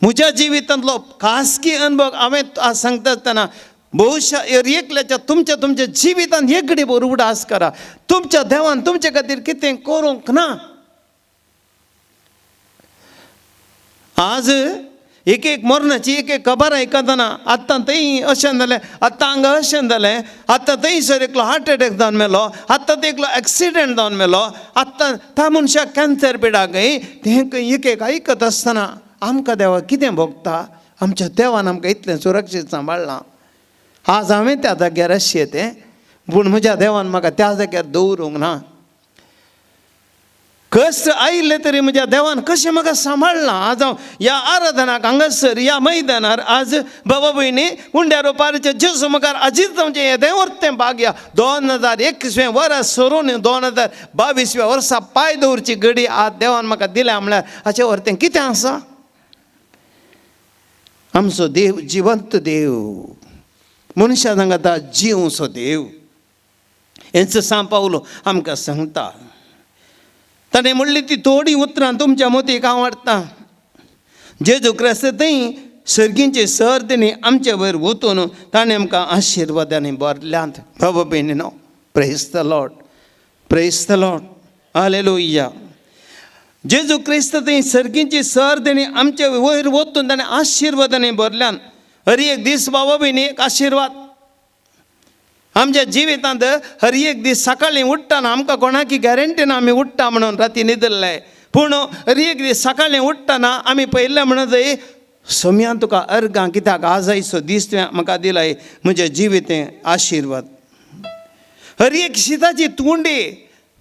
म्हज्या जिवितांतलो खासगी अनुभव हांवें आज सांगता आसतना बहुशा एकल्याच्या तुमच्या तुमच्या जिवितांत एक घडी भर उडास करा, तुमच्या देवान तुमचे खातीर कितें करूंक ना. आज एक एक मरणाची एक एक खबर आयकतना आत्तां थंय अशें जालें, आत्तां हांगा अशें जालें, आत्तां थंयसर एकलो हार्ट एटॅक जावन मेलो, आत्तां थंय एकलो एक्सिडंट जावन मेलो, आत्तां त्या मनशाक कॅन्सर पिडा खंय, तें एक एक आयकत आसतना आमकां देवा कितें भोगता? आमच्या देवान आमकां इतलें सुरक्षीत सांबाळ्ळां. आज हांवें त्या जाग्यार अशें तें, पूण म्हज्या देवान म्हाका त्या जाग्यार दवरूंक ना. कश्ट आयिल्ले तरी म्हज्या देवान कशें म्हाका सांबाळ्ळां. आज हांव ह्या आराधनाक हांगासर ह्या मैदानार आज बाबा भयणी उंड्या रोपारच्या जेजू मुखार आजीच जावचें येदें व्हरतें भाग्य 2021 वर्स सरून 2022 वर्सा पांय दवरची घडी आज देवान म्हाका दिल्या म्हळ्यार हाचें व्हरतें कितें आसा? आमचो देव जिवंत देव, मनशां सांगता जिवचो देव, हेंच सांत पावलो आमकां सांगता. ताणें म्हणली ती थोडीं उतरां तुमच्या मतीक हांव हाडटा. जेजू क्रिस्त थंय सर्गींचे सर तेणी आमचे वयर वतून ताणें आमकां आशिर्वादांनी भरल्यांत. बाबा भयणीनो, praise the Lord, praise the Lord, hallelujah. जेजू क्रिस्त थंय सर्गींची सर तेणी आमचे वयर वतून ताणें आशिर्वादांनी भरल्यान. हर एक दीस बाबा भयणी एक आशिर्वाद आमच्या जिवितांत. हर एक दीस सकाळीं उठ्ठना आमकां कोणाकी गॅरंटी ना आमी उठ्ठा म्हणून राती न्हिदल्ले, पूण हर एक दीस सकाळीं उठ्ठना आमी पयलें म्हणत सम्यान तुका अर्गां कित्याक आज आयचो दीस तुवें म्हाका दिलाय, म्हजें जिवीत आशिर्वाद. हर एक शिताची तुंडी,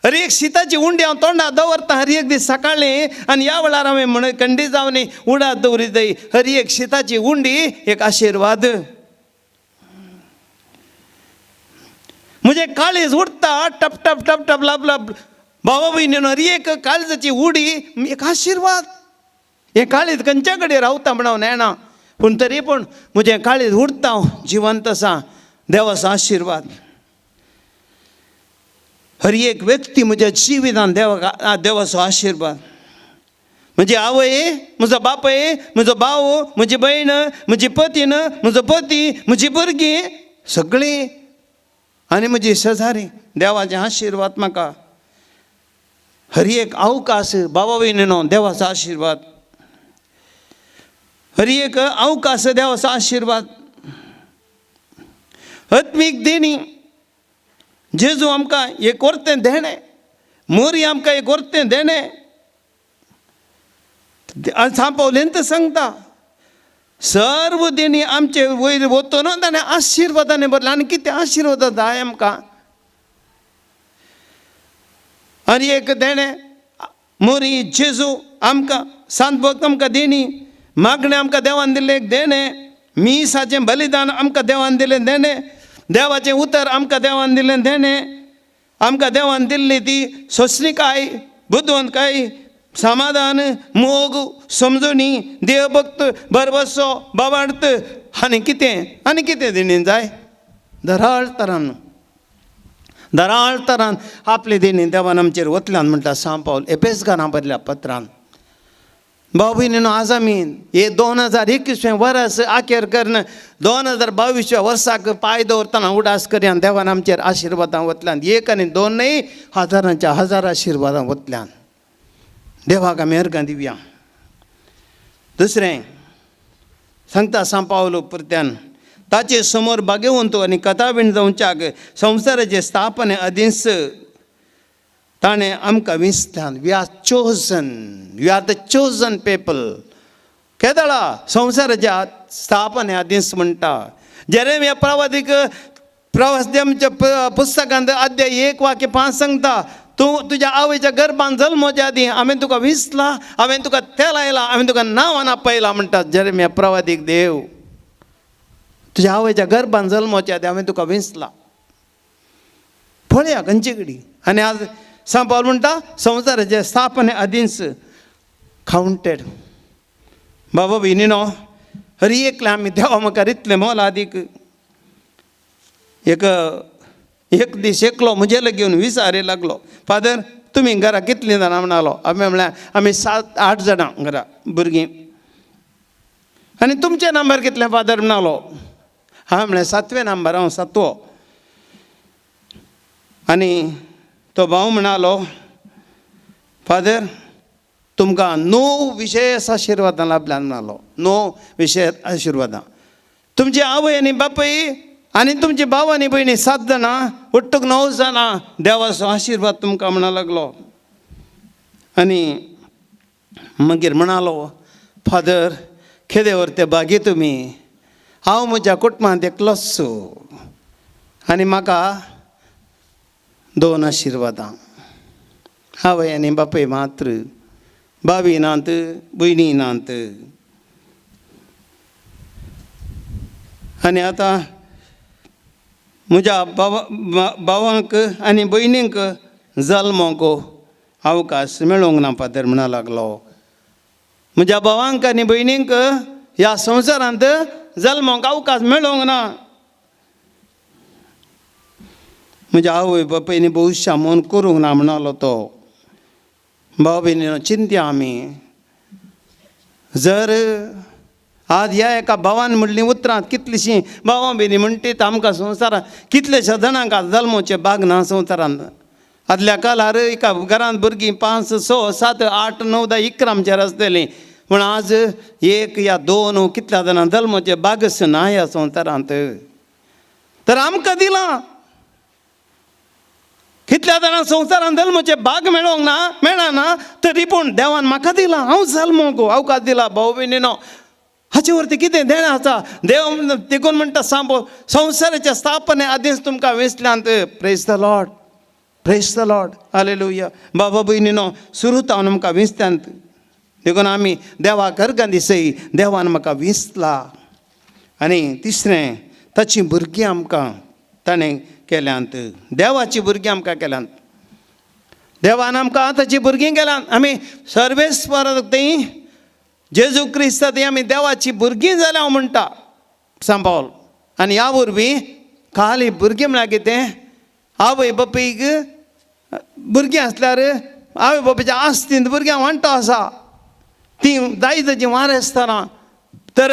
हर एक शिताची उंडी हांव तोंडार दवरता हर एक दीस सकाळीं आनी ह्या वेळार हांवें म्हण कंडी जावन उडात दवरितय. हर एक शिताची उंडी एक आशिर्वाद. म्हजें काळीज उडटा टप टप टप टप लब लब बाबा भयणीन हर एक काळजाची उडी एक आशिर्वाद. हें काळीज खंयच्या कडेन रावता म्हण हांव नेणा, पूण तरी पूण म्हजें काळीज उडटा हांव जिवंत आसा देवाचो आशिर्वाद. हर एक व्यक्ती म्हज्या जिवितान देवा देवाचो आशिर्वाद. म्हजी आवय, म्हजो बापूय, म्हजो भाव, म्हजी भयण, म्हजी पतीन, म्हजो पती, म्हजी भुरगीं सगळीं आनी म्हजी शेजारी देवाचे आशिर्वाद म्हाका. हर एक अवकाश बाबा भयणीनो देवाचो आशिर्वाद. हर एक अवकाश देवाचो आशिर्वाद. आत्मीक देणी जेजू आमकां एक वर्तें देणें, मोरी आमकां एक वर्तें देणें. सांत पावलेन सांगता सर्व देणी आमचे वयर वतून ताणें आशिर्वादांनी भरलें. आनी कितें आशिर्वाद जाय आमकां? आनी एक देणें मोरी जेजू आमकां सांत भक्त आमकां देणी, मागणें आमकां देवान दिल्लें एक देणें, मिसाचें बलिदान आमकां देवान दिल्लें देणें, देवाचें उतर आमकां देवान दिल्लें देणें, आमकां देवान दिल्ली ती सोंसणीकाय, बुदवंतकाय, समाधान, मोग, समजणी, देवभक्त, भरवसो, भावार्थ आनी कितें आनी कितें देणी जाय? दराळ तरान दराळ तरान आपली देणी देवान आमचेर वतल्यान म्हणटा सांत पावल एपेसगारां बरल्या पत्रान. भाव भयणीनो, आज आमी हे 2021 वर्स आखेर करून 2022 वर्साक पांय दवरतना उडास करया देवान आमचेर आशिर्वादां वतल्यान. एक आनी दोन न्हय, हजारांच्या हजार आशिर्वादां वतल्यान. देवाक आमी अर्गां दिवया. दुसरें सांगता सांत पावलो परत्यान, ताचे समोर भाग्यवंत आनी कथावीण जावच्याक संवसाराचे स्थापने अदींच ताणें आमकां विंचल्यान. We are chosen, we are the chosen people. केदळा संवसाराच्या स्थापने आदींच म्हणटा. जेरेमिया प्रवादीक प्रवास पुस्तकांत अध्याय 1:5 सांगता, तूं तुज्या आवयच्या गर्भान जल्मोच्या आदीं हांवें तुका विसला, हांवें तुका तेलायला, हांवें तुका नांवान आपयला म्हणटा जेरेमिया प्रवादीक देव. तुज्या आवयच्या गर्भान जल्मोच्या आदीं हांवें तुका विसला. पळया खंयचे कडेन. आनी आज सांत पावल म्हणटा संवसाराचे स्थापने आदींच कावंटेड. बाबा भयणीनो, हर एकले आमी देवा मुखार इतलें मोलादीक. एक एक दीस एकलो म्हजे लागीं येवन विचारी लागलो, फादर तुमी घरा कितलीं जाणां म्हणालो. आमी म्हळ्यार आमी 7-8 जाणां घरा भुरगीं. आनी तुमचें नंबर कितलें फादर म्हणालो. हांवें म्हळें 7वें नंबर, हांव 7वो. आनी तो भाव म्हणालो, फादर तुमकां 9 विशेश आशिर्वादां लाभल्यात म्हणालो. 9 विशेश आशिर्वादां. तुमची आवय आनी बापूय आनी तुमची भाव आनी भयणी 7 जाणां, ಒಟ್ಟುक 9 जाणां देवाचो आशिर्वाद तुमकां म्हणा लागलो. आनी मागीर म्हणालो, फादर खेदेवर ते बागी तुमी, हांव म्हज्या कुटुंबांत एकलोच आनी म्हाका 2 आशिर्वादां, आवय आनी बापूय मात्र, भावी नात भयणी नात. आनी आतां म्हज्या भावांक आनी भयणींक जल्मोंक अवकाश मेळोंक ना फादर म्हणा लागलो. म्हज्या भावांक आनी भयणींक ह्या संवसारांत जल्मोंक अवकाश मेळोंक ना. म्हज्या आवय बापायनी भविश्या म्हूण करूंक ना म्हणालो तो. भाव भयणीनो, चिंत्या आमी जर आज ह्या एका भावान म्हणलीं उतरां कितलींशीं भावां भयणी म्हणटीत आमकां संवसारांत कितलेशा जाणांक आज जल्मोचें भाग ना संवसारांत. आदल्या काळार एका घरांत भुरगीं 5, 6, 7, 8, 9, 10, 11 आमचेर आसतलीं, पूण आज 1 या 2 कितल्या जाणां जल्मोचें भागच ना ह्या संवसारांत. तर आमकां दिलां कितल्या जाणां संवसारांत जल्मोचें भाग मेळोंक ना, मेळना, तरी पूण देवान म्हाका दिलां, हांव जल्मोंक अवकाश दिला. भाव भयणीनो, हाचे वरती कितें देणें आसा देव देखून म्हणटा सांबो संवसाराच्या स्थापने आदींच तुमकां वेसल्यांत. Praise the Lord, praise the Lord, hallelujah. बाबा भयणीनो, सुरू हांव आमकां विसल्यांत देखून आमी देवाक अर्गां दिसय देवान म्हाका विसला. आनी तिसरें, ताचीं भुरगीं आमकां ताणें केल्यांत, देवाचीं भुरगीं आमकां केल्यांत. देवान आमकां ताचीं भुरगीं केल्यांत. आमी सर्वेस्पर थंय जेजू क्रिस्त ती आमी देवाची भुरगीं जाल्या हांव म्हणटा सांत पावल. आनी ह्या वरवीं खाली भुरगीं म्हळ्यार कितें, आवय बापूयक भुरगीं आसल्यार आवय बापायच्या आस्तींत भुरग्यां वांटो आसा, तीं दायजाचीं वारेसतारां. तर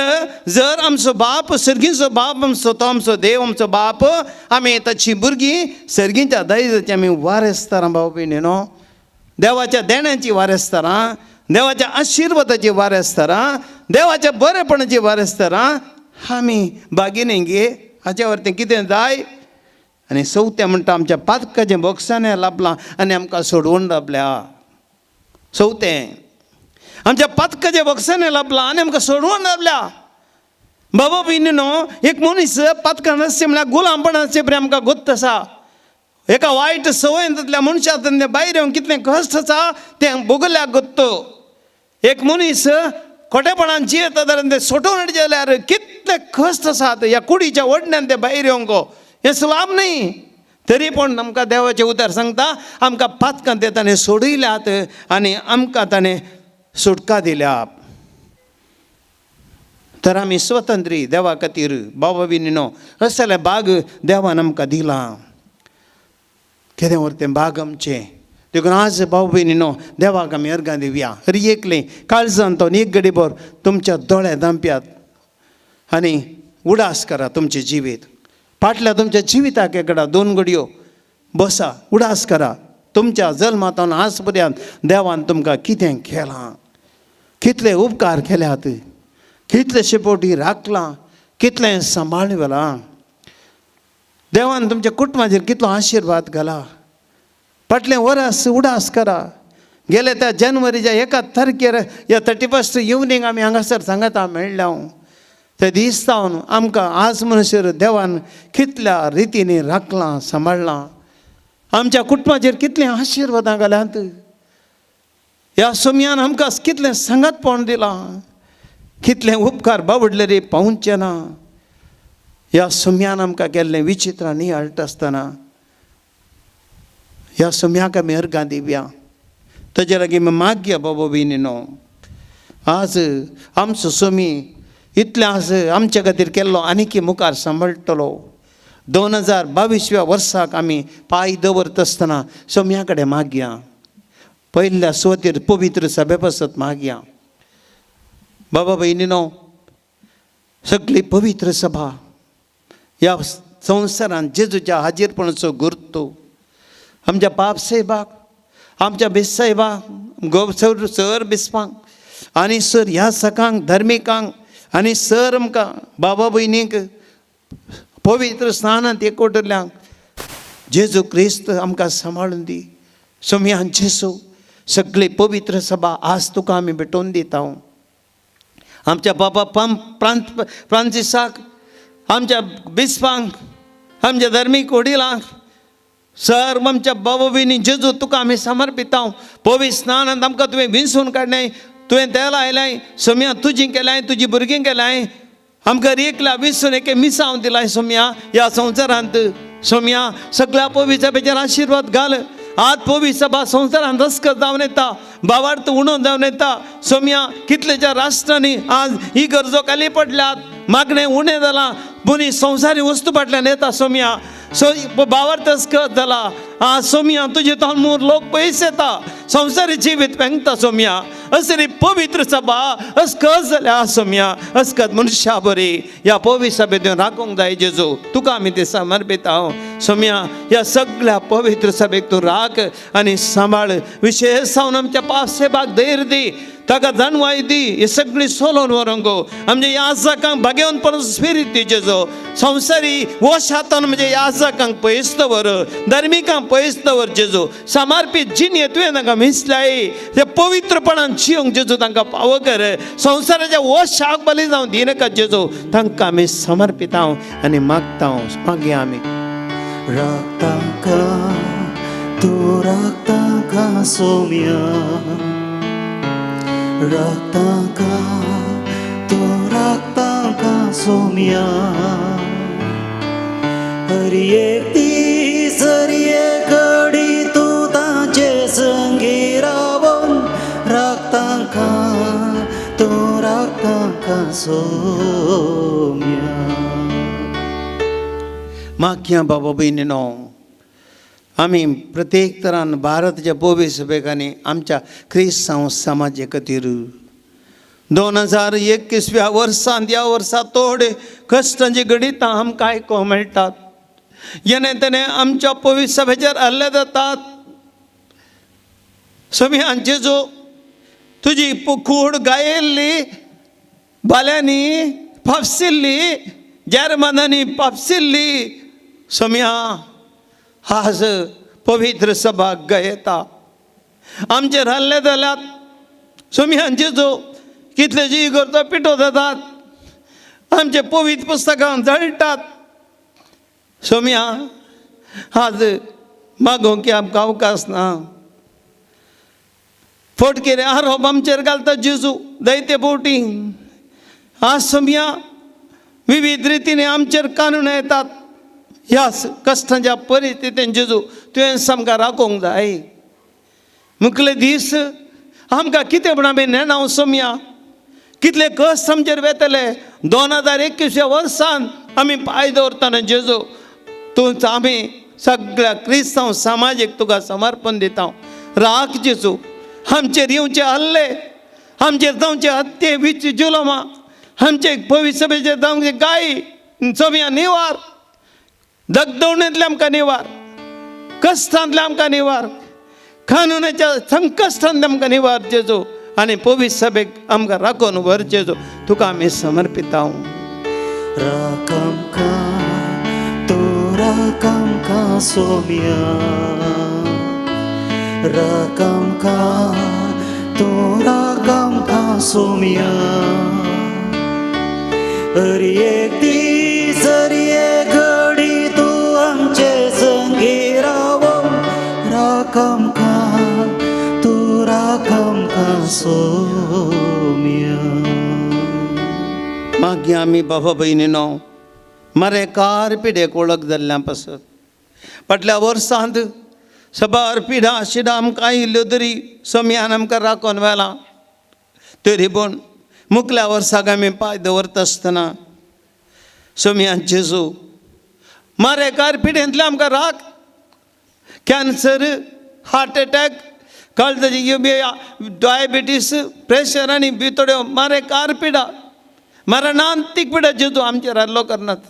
जर आमचो बाप सर्गीचो बाप आमचो, तो आमचो देव आमचो बाप, आमी ताची भुरगीं सर्गीच्या दायजाची आमी वारेसतारां. भाव भयणी न्हू, देवाच्या देण्याची वारेसतारां, देवाच्या आशिर्वादाची वारेसतारां, देवाच्या बरेपणाची वारेसतारां आमी बागिनी गे. हाचे वरती कितें जाय. आनी चवथें म्हणटा आमच्या पातकाचें बोक्सांनी लाबलां आनी आमकां सोडवून लाबल्या. चवथें, आमच्या पातकाचें बोक्सांनी लाबलां आनी आमकां सोडवून लाबल्या. बाबा भयणीनो, एक मनीस पातकान आसचें म्हळ्यार गुलामपण आसचें परी आमकां गोत्त आसा. एका वायट संवयेंतल्या मनशांतल्यान भायर येवन कितलें कश्ट आसा तें भोगल्याक गोत्तो. एक मनीस खोटेपणान जियेता जाल्यार तें सोटोवन हाडचें जाल्यार कितले कश्ट आसात ह्या कुडीच्या ओडण्यान तें भायर येवंक, हें सुलाभ न्ही. तरी पूण आमकां देवाचें उतर सांगता आमकां पातकां ते ताणें सोडयल्यात आनी आमकां ताणें सुटका दिल्या. तर आमी स्वतंत्री देवा खातीर. बाबा भयणीनो, असलें भाग देवान आमकां दिलां. केदें व्हर तें भाग आमचें. देखून आज भाव भयणीनो, देवाक आमी अर्गां दिवया. हर एकलें काळजान तो एक घडीभर तुमच्या दोळे धांपयात आनी उडास करा तुमचें जिवीत. फाटल्या तुमच्या जिविताक एकदा 2 घडयो बसा, उडास करा. तुमच्या जल्मांतून आज पर्यंत देवान तुमकां कितें केलां, कितले उपकार केल्यात, कितले शेपोटी राखलां, कितलें सांबाळ व्हेलां, देवान तुमच्या कुटुंबाचेर कितलो आशिर्वाद घाला. फाटलें वरस उडास करा. गेले त्या जानेवारीच्या 1 तारखेर या 31 इवनींग आमी हांगासर सांगाता मेळ्ळ्या हांव. ते दीस जावन आमकां आज म्हणसर देवान कितल्या रितींनी राखलां सांबाळ्ळां, आमच्या कुटुंबाचेर कितलीं आशिर्वादां घाल्यांत, ह्या सोमयान आमकां कितलें सांगातपण दिलां, कितले उपकार बावडले रे पावचे ना. ह्या सोमयान आमकां केल्लें विचित्र नियाळटा आसतना ह्या सोमयाक आमी अर्गां दिवया, ताजे लागीं आमी मागया. बाबा भयणीनो, आज आमचो सोमी इतलें आज आमच्या खातीर केल्लो आनीक मुखार सांबाळटलो. 2022व्या वर्साक आमी पांय दवरता आसतना सोमया कडेन मागया, पयल्या सुवातेर पवित्र सभे पासत मागया. बाबा भयणीनो, सगळी पवित्र सभा ह्या संवसारांत जेजूच्या हाजीरपणाचो गुर्तो आमच्या बाप साहेबाक, आमच्या बेसाहेबाक, गो सर सर बिस्पांक आनी सर ह्या सकांक, धर्मिकांक आनी सर आमकां बाबा भयणींक पवित्र स्नानांत एकवटल्यांक जेजू क्रिस्त आमकां सांबाळून दी. सोमयान जेजू सगळी पवित्र सभा आज तुका आमी भेटोवन दिता. आमच्या बाबा प्रांत फ्रांसिसाक, आमच्या बिस्पांक, आमच्या धर्मीक वडिलांक, सर आमच्या बाबा भयणी जेजू तुका आमी समर्पिता. पवित्र स्नानांत आमकां तुवें विंचून काडलें, तुवें तेल आयलें, सोमया तुजी केल्याय, तुजी भुरगीं केल्याय, आमकां एकल्या विंचून एके मिसांव दिलाय. सोमया ह्या संवसारांत सोमया सगळ्या पवित्र सभेचेर आशिर्वाद घाल. आज पवित्र सभा संवसारांत रस्कत जावन येता, भावार्थ उणो जावन येता. सोमया कितलेच्या राष्ट्रांनी आज ही गरजो खाली पडल्यात, मागणें उणें जालां, मनीस संवसारी वस्तू फाटल्यान येता. सोमया सो भावार्थ अस्कत जाला. आज सोमया तुजे तोंड लोक पयस येता, संवसारी जिवीत पेंगता. सोमया असली पवित्र सभा अस्कत जाल्या. सोमया अस्कत मनशा बरी ह्या पवित्र सभेंत राखूंक जाय. जेजू तुका आमी ते समर्पिता. सोमया ह्या सगळ्या पवित्र सभेक तूं राख आनी सांबाळ. विशेष जावन आमच्या पाप सेबाक धैर्य दी, ताका जाणवाय दी, ही सगळी सोलोवन व्हरूंक आमच्या याजकांक भाग्यवंतपण स्पिरीत दी. जेजो संवसारी वशातान म्हणजे याजकांक पयस दवर, धर्मिकांक पयस दवर. जेजू समर्पीत जिणें तुवें तांकां मिसलाय, ते पवित्रपणान जिवंक जेजू तांकां पावो कर. संवसाराच्या वशाक बली जावन दिनाका जेजू, तांकां आमी समर्पिता आनी मागता. मागया आमी. राखता तूं राखता सोम्या, राखता तूं राखता सोम्या, हर एक दीस हर एक घडी तूं तांचे संगी रावन राखता तूं राखता सोम्या. मागया बाबा भयणीनो, आमी प्रत्येक तरान भारताच्या पवित्र सभेक आनी आमच्या क्रिस्तांव समाजे खातीर 2021व्या वर्सांत ह्या वर्सा थोडे कश्टांची गणितां आमकां आयकूंक मेळटात. जेणे तेणे आमच्या पवित्र सभेचेर हल्ले जातात. सोमयान जेजू तुजी कूड गायिल्ली, बाल्यांनी फापसिल्ली, जर्मनांनी फापसिल्ली, सोमया आज पवित्र सभा गयता आमचेर हल्ले जाल्यात. सोमयान जेजू कितले जी करतो पिठो जातात, आमचे पवित्र पुस्तकां जळटात. सोमया आज मागोवंक आमकां अवकाश ना. फटकिरे आरोप आमचेर घालता जेजू जायते फावटी. आज सोमया विविध रितीने आमचेर कानून येतात. ह्या कश्टांच्या परिस्थितीन जेजू तुवें सामकां राखूंक जाय. मुखले दीस आमकां कितें म्हण आमी नेणाव सोमया, कितले कश्ट आमचेर वेतले. 2021व्या वर्सान आमी पांय दवरतना जेजू तूं आमी सगळ्या क्रिस्तांव समाजीक तुका समर्पण दिता. राख जेजू, आमचेर येवचे हल्ले, आमचेर जावचे हत्ये which जुलमा, आमचे पवित्र सभेचेर जावचे गाय सोमया निवार, दगदवणेंतले आमकां निवार, कश्टांतले आमकां निवार, कानुनाच्या संकश्टांतले आमकां निवार जेजू, आनी पवित्र सभेक आमकां राखून व्हर जेजू, तुका आमी समर्पिता. राख आमकां तूं राख आमकां सोम्या, राख आमकां तूं राख आमकां सोम्या, हर एक दीस हर एक घडी तूं आमचे संगी राव राख आमकां तूं राख आमकां सोम्या. मागीर आमी बाबा भयणीनो मरेकार पिडेक वळख जाल्ल्या पासत फाटल्या वर्सांत सबार पिडा शिडां आमकां आयिल्ल्यो तरी सोम्यान आमकां राखोन व्हेलां. तरी पूण मुखल्या वर्साक आमी पांय दवरता आसतना सोम्यान जेजू मारेकार पिडेंतले आमकां राख. कॅन्सर, हार्ट एटॅक, काळजाची डायबिटीस, प्रेशर आनी भितोड्यो मारेकार पिडा, मरणांतीक पिडा जेजू आमचेर हल्लो करनात.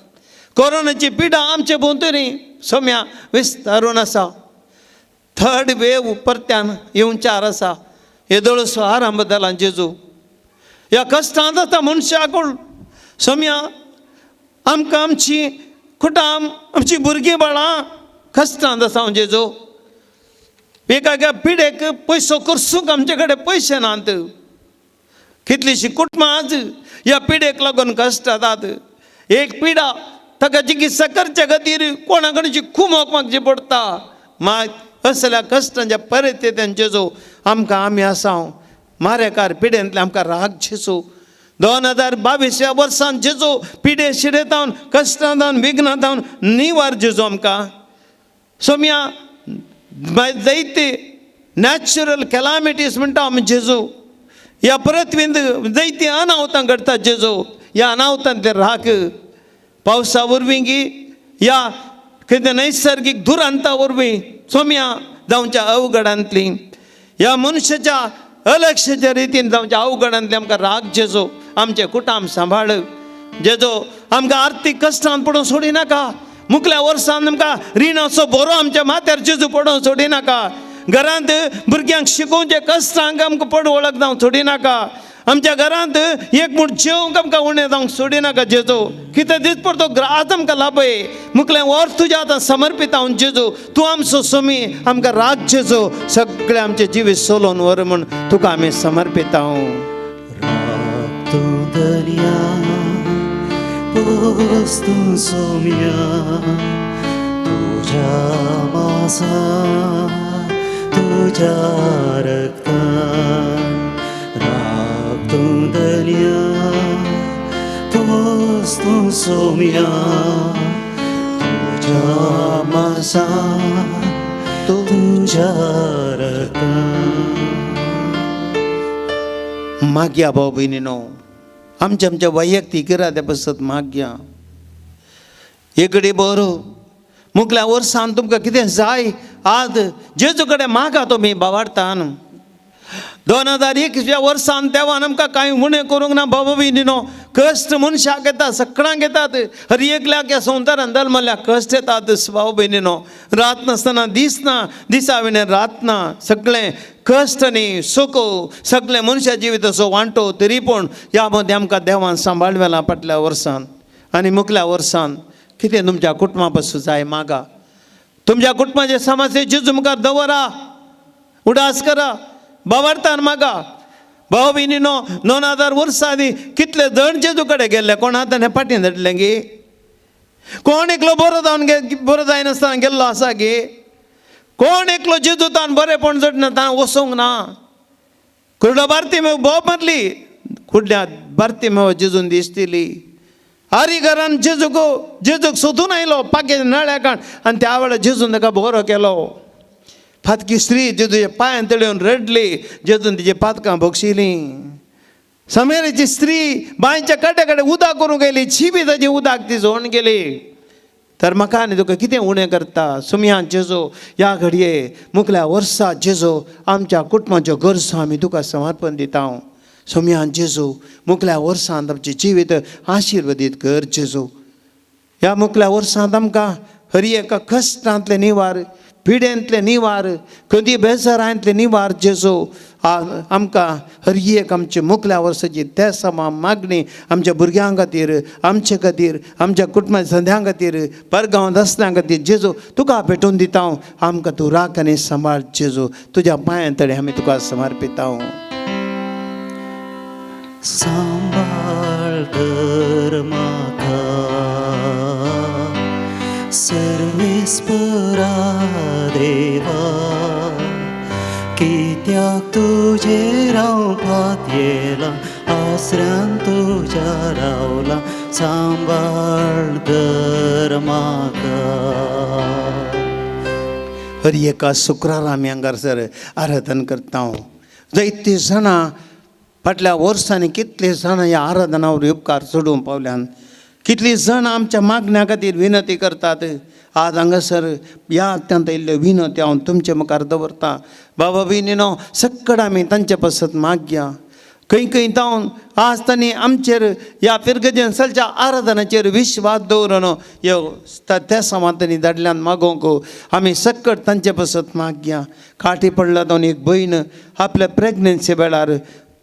कोरोनाची पिडा आमचे भोंवतणी सोम्या विस्तारून आसा. थर्ड वेव परत्यान येवचार आसा. येदोळसो आरंभ जाला जेजू. ह्या कश्टांत आतां मनशाकूळ सोम्या आमकां आमची कुटाम आमची भुरगीं बाळां कश्टांत आसा जेजू. एका एका पिडेक पयसो करसूंक आमचे कडेन पयशे नात. कितलीशीं कुटुंबां आज ह्या पिडेक लागून कश्ट जातात. एक पिडा ताका चिकित्सा करचे खातीर कोणा कडेन कुमोक मागची पडटा. मात असल्या कश्टांच्या परिस्थितीन जेजू आमकां आमी आसा मारेकार पिडेंतले आमकां राग जेजू. 2022 वर्सान जेजू पिडे शिडेतावन कश्टांतावन विघ्नातावन निवार जेजू आमकां. सोम्या जायते नॅचरल कॅलामिटीज म्हणटा आमी जेजू. ह्या पृथ्वींत जायतीं अनावतां घडटात जेजू. ह्या अनावतांतले राख पावसा वरवीं गी ह्या कितें नैसर्गीक दुरांता वरवीं सोम्या जावच्या अवघडांतली ह्या मनशाच्या अलक्षाच्या रितीन जावच्या अवघडांतली आमकां राग जेजू. आमचें कुटाम सांबाळ जेजू. आमकां आर्थीक कश्टान पडून सोडिनाका. मुखल्या वर्सान आमकां रिणाचो बरो आमच्या माथ्यार जेजू पडून सोडिनाका. घरांत भुरग्यांक शिकोवचे कश्टांक आमकां पड वळख जावंक सोडिनाका. आमच्या घरांत एक म्हूण जेवंक आमकां उणें जावंक सोडिनाका जेजू. कितें दीस पडतो ग्रास आमकां लाभय. मुखलें वर्स तुज्या आतां समर्पीत हांव जेजू. तूं आमचो सोमी आमकां राग जेजू. सगळें आमचें जिवीत सोलोवन व्हर म्हूण तुका आमी समर्पीत हांव. राख तूं दर्या पोस तूं सोम्या तुज्या मासा तुज्या रक्तान. राख तूं दर्या पोस तूं सोम्या तुज्या मासा तुज्या रक्तान. मागया भाव भयणीनो आमच्या आमच्या वैयक्तीक इराद्या पसत मागया. एकडे बरो मुखल्या वर्सान तुमकां कितें जाय आज जेजू कडेन मागा तुमी बावार्थान. 2021 वर्सान देवान आमकां कांय उणें करूंक ना बाबा भयणीनो. कश्ट मनशाक येता, सगळ्यांक येतात. हर एकल्याक ह्या संवसारान जल्मल्या कश्ट येतात भाव भयणीनो. रात नासतना दीस ना, दिसा विणें रात ना. सगळें कश्ट आनी सुख सगळें मनशा जिविताचो वांटो. तरी पूण ह्या मदें आमकां देवान सांबाळ व्हेलां फाटल्या वर्सान आनी मुखल्या वर्सान. कितें तुमच्या कुटुंबा पासून जाय मागा. तुमच्या कुटुंबाचे समाजे जेजू मुखार दवरा, उडास करा, बावार्थान मागा. भाव भयणीनो 2000 वर्सां आदीं कितले जण जेजू कडेन गेल्ले. कोण आतां हें फाटीं धाडलें गी? कोण एकलो बरो जावन बरो जायनासतना गेल्लो आसा गे? कोण एकलो जेजू तान बरेपण जोडना तान वचोंक ना. कुर्डो बार्तीमेव बोब मारली, कुडल्या बार्तीमेव जेजून दिसतली. आरी घरान जेजूक जेजूक सोदून आयलो पाके नळ्या काण आनी त्या वेळार जेजून ताका बरो केलो. फातकी स्त्री जेजूच्या पांयान तळेवन रडली, जेजून तिची पातकां भोगशिलीं. समेरेची स्त्री बांयच्या कड्या कडेन उदक करूंक गेली, शिबी ताजी उदक ती झोवन गेली. तर म्हाका आनी तुका कितें उणें करता सुमया जेजो. ह्या घडये मुखल्या वर्सा जेजो आमच्या कुटुंबाच्यो गरजो आमी तुका समर्पण दिता. सोम्या जेजू मुखल्या वर्सांत आमचें जिवीत आशिर्वदीत कर जेजू. ह्या मुखल्या वर्सांत आमकां हर एका कश्टांतले निवार, पिडेंतले निवार, कदी बेजारांतले निवार जेजू. आमकां हर एक आमचे मुखल्या वर्साची ते समा मागणी आमच्या भुरग्यां खातीर, आमचे खातीर, आमच्या कुटुंबा संद्यां खातीर, परगांवांत आसल्यां खातीर जेजू तुका भेटून दिता. आमकां तूं राख आनी सांबाळ जेजू. तुज्या पांयां तडे आमी तुका समर्पिता. सांबाळ धर म्हाका सर्वेस्परा देवा कित्याक तुजेर हांव पातयेलां आसऱ्यान तुज्या रावलां सांबाळ धर म्हाका. हर एका शुक्रारा आमी हांगासर आराधन करता. जायतीं जाणां फाटल्या वर्सांनी कितलीं जाणां ह्या आराधना वरवीं उपकार चडोवंक पावल्यान, कितलीं जाणां आमच्या मागण्या खातीर विनंती करतात. आज हांगासर ह्या अत्यंत इल्ल्यो विनंती हांव तुमचे मुखार दवरतां. बाबा भयणीनो, सक्कड आमी तांचे पासत मागया. खंय खंय जावन आज तांणी आमचेर ह्या फिरगजेन चलच्या आराधनाचेर विश्वास दवरून ह्यो त्या समांतांनी धाडल्यान मागोवंक आमी सक्कड तांचे पासत मागया. काठी पडला जावन एक भयण आपल्या प्रेगनन्सी वेळार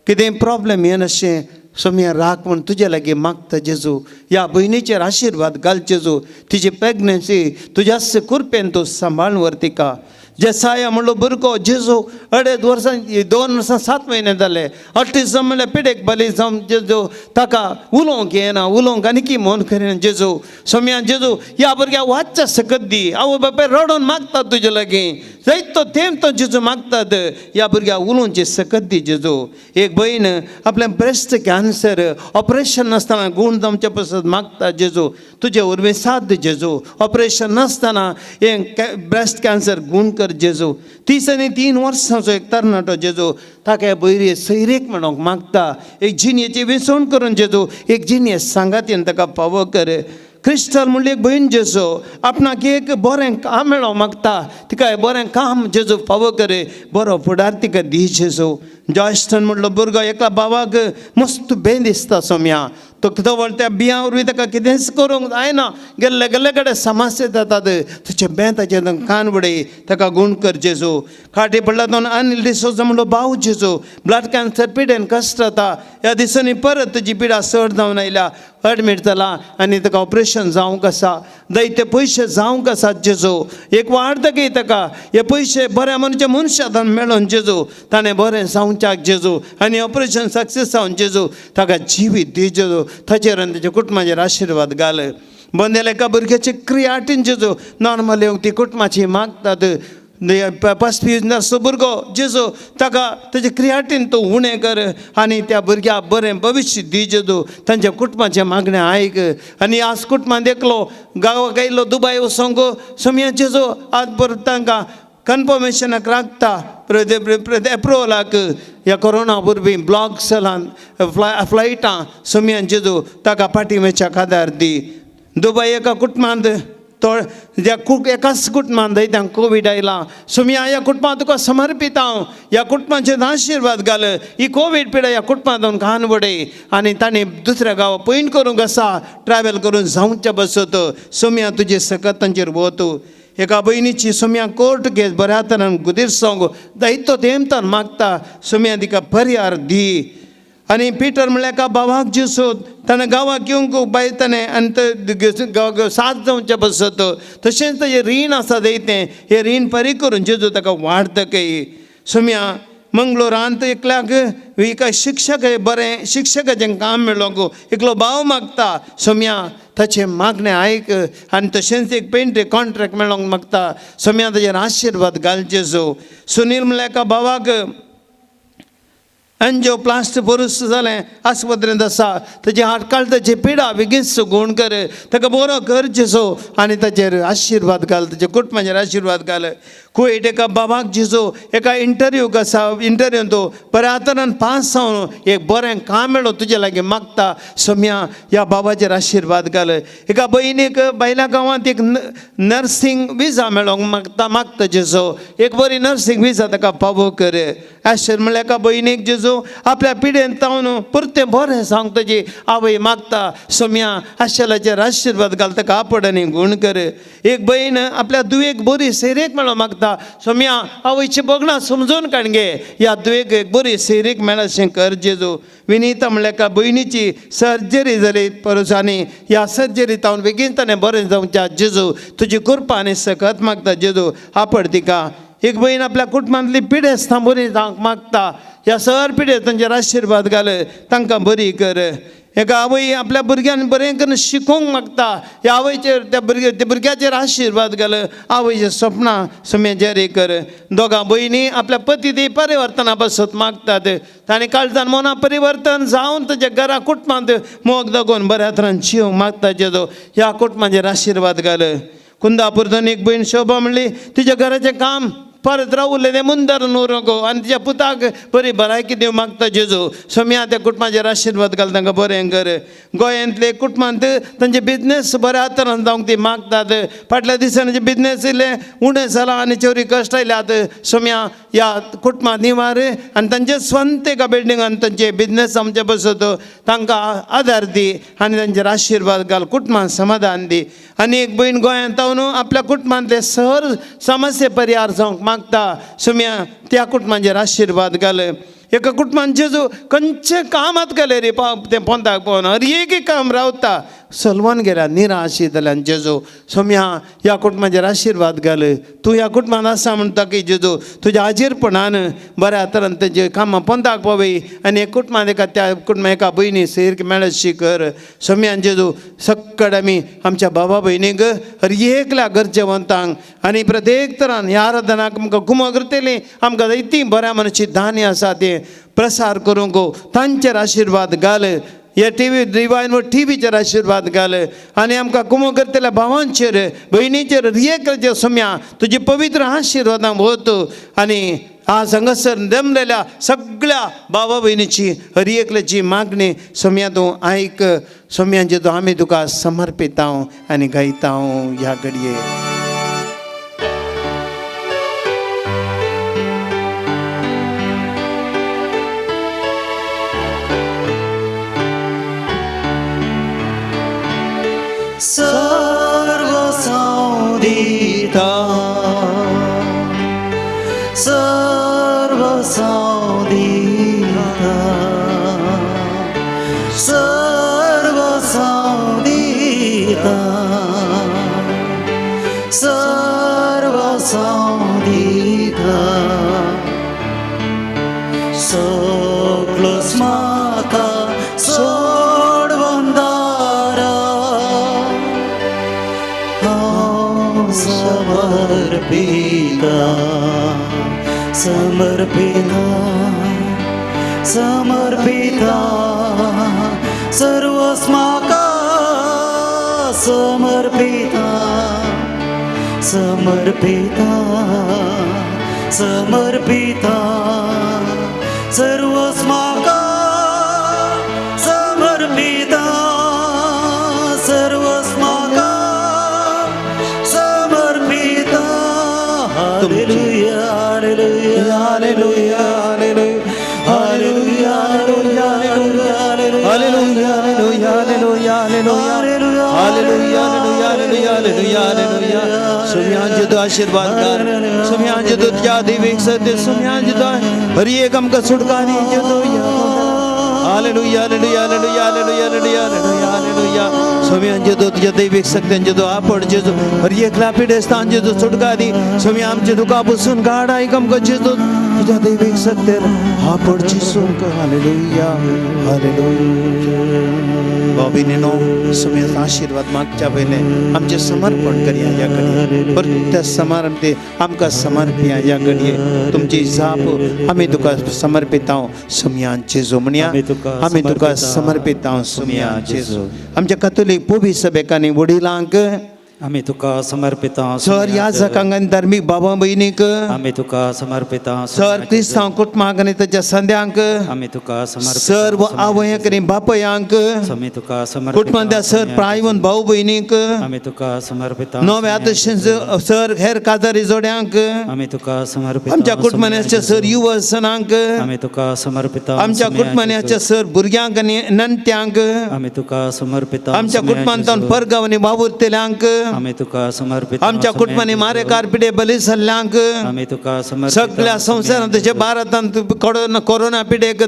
कितेंय प्रॉब्लेम येनाशें सोम्या राख म्हूण तुजे लागीं मागता जेजू. ह्या भयणीचेर आशिर्वाद घाल जेजू. तिजी प्रेगनन्सी तुज्याच कृपेन तूं सांबाळून व्हर तिका. जेसाया म्हणलो भुरगो जेजू 2.5 वर्सां 2 वर्सां 7 म्हयने जाले. ऑटिजम म्हणल्यार पिडेक बली जावन जेजू ताका उलोवंक येना, उलोवंक आनी की मोन करिना जेजू. सोम्या जेजू ह्या भुरग्याक वाचच्या सकत दी. आवय बापाय रडोन मागतात तुजे लागीं, जायतो तेम तो जेजू मागतात, ह्या भुरग्याक उलोवची सकत दी जेजू. एक भयण आपलें ब्रेस्ट कॅन्सर ऑपरेशन नासतना गूण जावचे पासत मागता जेजू, तुजे वरवीं साथ दी जेजू. ऑपरेशन नासतना हें ब्रेस्ट कॅन्सर गूण कर जेजू. 33 वर्सांचो एक तरणाटो जेजू ताका बरी सैरेक म्हणूंक मागता. एक जिणेची विसवण करून जेजू, एक जिणेस सांगातीन ताका फावो कर. क्रिस्टल म्हणली एक भयण जेजू आपणाक एक बरें काम मेळोवंक मागता, तिका बरें काम जेजू फावो कर, बरो फुडार तिका दी जेजू. जॉयस्टन म्हणलो भुरगो एका भावाक मस्त बें दिसता सोम्या, तो तवळ त्या बियां वरवीं ताका कितेंच करूंक जायना, गेल्ले गेल्ले कडेन समस्या जातात, तुजें बें ताचें कान उडय, ताका गूण कर जेजू. खाटी पडला तो अनिल डिसोजा म्हणलो भाव जेजू ब्लड कॅन्सर पिडेन कश्ट जाता, ह्या दिसांनी परत तुजी पिडा चड जावन आयल्या, एडमीट जाला आनी ताका ऑपरेशन जावंक आसा, जायते पयशे जावंक आसात जेजू. एक वाडतकीर ताका हे पयशे बऱ्या मनच्या मनशान मेळोन जेजू, ताणें बरें जावच्याक जेजू आनी ऑपरेशन सक्सेस जावन जेजू ताका जिवीत दी जेजू. ताचेर आनी ताच्या कुटुंबाचेर आशिर्वाद घाल. बंदेल्या एका भुरग्याची क्रियाटीन जेजू नॉर्मल येवंक ती कुटुंबाची मागतात. पासपी नर्सो भुरगो जेजू ताका ताजे क्रियाटीन तूं उणें कर आनी त्या भुरग्याक बरें भविश्य दी जेजू. तांच्या कुटुंबाचें मागणें आयक. आनी आज कुटुंबांत एकलो गांवाक आयलो दुबाय वचोंक सोम्या जेजू आज परत तांकां कन्फर्मेशनाक राखता एप्रुवलाक. ह्या कोरोना वरवीं ब्लॉक जालान फ्लायटां सोम्यान जेजू ताका फाटीं वचच्याक आदार दी. दुबाय एका कुटुंबांत तो ज्या एकाच कुटुंबांत जायत्यांक कोवीड आयला, सोम्या ह्या कुटुंबांत तुका समर्पित हांव, ह्या कुटुंबाचेर आशिर्वाद घाल. ही कोवीड पिडा ह्या कुटुंबांत कान वडय आनी तांणी दुसऱ्या गांवां पयण करूंक आसा, ट्रॅवल करून जावच्या बसत सोम्या तुजे सकत तांचेर वत. एका भयणीची सोम्या कोर्ट केस बऱ्या तरान गुदीर सांग जायतो तेमतान मागता, सोम्या तिका परिहार दी. आनी पिटर म्हणल्यार एका भावाक जेजू ताणें गांवाक येवंक बाय ताणें आनी ते साथ जावचें बसत, तशेंच ताजें रीण आसा तें हें रीण परी करून जेजू ताका वाडतकय. सोम्या मंगळुरांत एकल्याक एका शिक्षक बरें शिक्षकाचें काम मेळोंक एकलो भाव मागता, सोम्या ताचें मागणें आयक. आनी तशेंच एक पेंट कॉन्ट्रॅक्ट मेळोंक मागता, सोम्या ताजेर आशिर्वाद घाल जेजू. सुनील म्हणल्यार एका भावाक एन्जियोप्लास्ट पोरूस जालें आस्पत्रेंत आसा, ताची हाडकाळ ताची पिडा बेगीन गूण कर, ताका बरो कर जेजू आनी ताचेर आशिर्वाद घाल, ताच्या कुटुंबाचेर आशिर्वाद घाल. कुवेट एका बाबाक जेजू एका इंटरव्यूक आसा, इंटरव्यून तो बऱ्या तरान पास जावन एक बरें काम मेळो तुजे लागीं मागता, सोम्या ह्या बाबाचेर आशिर्वाद घाल. एका भयणीक बायल्या गांवांत एक नर्सींग विजा मेळोंक मागता मागता जेजू, एक बरी नर्सींग विजा ताका पावो कर. अशें म्हणल्यार एका भयणीक जेजू आपल्या पिडेन तावन परतें बरें सांग ताजी आवय मागता, सोम्या आशेलाचेर आशिर्वाद घाल, ताका आपड आनी गूण कर. एक भयण आपल्या दुयेक बरी सेरेक मेळोंक मागता, सोम्या आवयची भोगणां समजून काड गे, ह्या दुयेक एक बरी सेरेक मेळशें कर जेजू. विनीता म्हणल्यार एका भयणीची सर्जरी जाली परस आनी ह्या सर्जरी तावन बेगीन ताणें बरें जावच्या जेजू, तुजी कृपा आनी सकत मागता जेजू, आपड तिका. एक भयण आपल्या कुटुंबांतली पिडेस्तां बरी जावंक मागता, ह्या सर पिडे तांचेर आशिर्वाद घाल, तांकां बरी कर. एका आवय आपल्या भुरग्यान बरें करून शिकोवंक मागता, ह्या आवयचेर त्या भुरग्या त्या भुरग्याचेर आशिर्वाद घाल, आवयचें सपनां सुम्या जारी कर. दोगां भयणी आपल्या पती ती परिवर्तना पासत मागतात, तांणी काळजान मना परिवर्तन जावन ताच्या घरा कुटुंबांत मोग दाखोवन बऱ्या तरान जिवंक मागता जेजो, ह्या कुटुंबाचेर आशिर्वाद घाल. कुंदापूर एक भयण शोभा म्हणली तिच्या घराचें काम परत रावले तें मुंदर न्हू आनी तिच्या पुताक बरी भलायकी दिवंक मागता जेजू, सोम्या त्या कुटुंबाचेर आशिर्वाद घाल, तांकां बरें कर. गोंयांतले कुटुंबांत तांचे बिजनेस बऱ्या तरान जावंक ती मागतात, फाटल्या दिसांनी बिजनेस इल्लें उणें जालां आनी चोरी कश्ट आयल्यात, सोम्या ह्या कुटुंबांत निवार आनी तांचे स्वंत एका बिल्डिंगान तांचे बिजनेस आमचे बसत तांकां आदार दी आनी तांचेर आशिर्वाद घाल, कुटुंबांत समाधान दी. आनी एक भयण गोंयांत हांव आपल्या कुटुंबांतले सर समस्ये परिहार जावंक मागता, सुम्या त्या कुटुंबांचेर आशिर्वाद घाल. एका कुटुंबान जेजू खंयचें कामात गेलें रे तें पोंताक पावना, हर एक काम रावता सलवान गेल्या निराश जाल्यान जेजू, सोम्या ह्या कुटुंबाचेर आशिर्वाद घाल. तूं ह्या कुटुंबान आसा म्हणटा की जेजू तुज्या हाजीरपणान बऱ्या तरान तेजे कामां पोंताक पावय आनी एक कुटुंबान एका त्या कुटुंबा एका भयणी सैर मेळशी कर. सोम्यान जेजू सक्कड आमी आमच्या बाबा भयणीक हर एकल्या गरजेवंतांक आनी प्रत्येक तरान ह्या आराधनाक आमकां गुमो करतली, आमकां जायतीं बऱ्या मनाची धान्य आसा तें प्रसार करूंक तांचेर आशिर्वाद घाल. हे टी व्ही डिवायन व टी व्हीचेर आशिर्वाद घाल आनी आमकां कुमो करतल्या भावांचेर भयणीचेर एकल्याचेर सोम्या तुजी पवित्र आशिर्वादां वत आनी आज हांगासर जमलेल्या सगळ्या भावा भयणीची हर एकल्याची मागणी सोम्या तूं आयक. सोम्यांचे तूं आमी तुका समर्पितां आनी गायता ह्या घडये. सर्व दिता, सर्व दिता, सर्व दिता, सर्व दिता, सगळोच म्हाका सोडवंदारा हांव समर्पिता, समर्पिता, समर्पिता, सर्वस्व म्हाका समर्पिता, समर्पिता, समर्पिता, सर्वस्व म्हाका समर्पिता, सर्वस्व म्हाका समर्पिता. Hallelujah, hallelujah, hallelujah, hallelujah, hallelujah, hallelujah, hallelujah, hallelujah, hallelujah, hallelujah, hallelujah, hallelujah. सुम्यांचे तूं आशीर्वाद कर, सुम्यांचे तूं तुज्या देवीक सत्य, सुम्यांचे तूं हर एक आमकां सुटकारी जेजू. Hallelujah, hallelujah, hallelujah, hallelujah, hallelujah, hallelujah, hallelujah. सोम्यांचे तूं तुज्या दैवीक शक्त्यांचे तूं आपण जेजू हर एकल्या पिडेस्तान जेजू सुटका दी. सोम्या आमचे दुखा बसून गाड आयक आमकां जेजू तुज्या दैवीक शक्तेर आपण जेजू. Hallelujah, hallelujah. बाबीनो सोम्या आशीर्वाद मागच्या पयलें आमचें समर्पण करया ह्या घडये, परत त्या समारंभ आमकां समर्पया ह्या घडये. तुमची जाप आमी तुका समर्पितांव सोम्यान जेजू म्हणया, आमी तुका समर्पितांव सोम्यान जेजू. आमच्या कथोलीक पोवी सभेक आनी वडिलांक आमी तुका समर्पिता, सर याजकांक आनी धार्मीक बाबा भयणीक आमी तुका समर्पिता, सर क्रिस्तांव कुटुंबाक आनी ताच्या संद्यांक आमी तुका समर्पिता, सर्व आवयांक आनी बापयांक आमी तुका समर्पिता, कुटुंबांतल्या सर प्रायवन भाव भयणीक आमी तुका समर्पिता, नव्या तशेंच सर हेर काजारी जोड्यांक आमी तुका समर्पिता, आमच्या कुटुंबाच्या सर युवसनांक आमी तुका समर्पिता, आमच्या कुटुंबाच्या सर भुरग्यांक आनी नणट्यांक आमी तुका समर्पिता, आमच्या कुटुंबांतल्यान परगांव आनी वावुरतल्यांक आमी तुका समर्पित आमच्या कुटुंबांनी मारेकार पिडे बली सल्ल्यांक आमी तुका समर्पित सगळ्या संवसारांत तशें भारतांत कोरोना पिडेक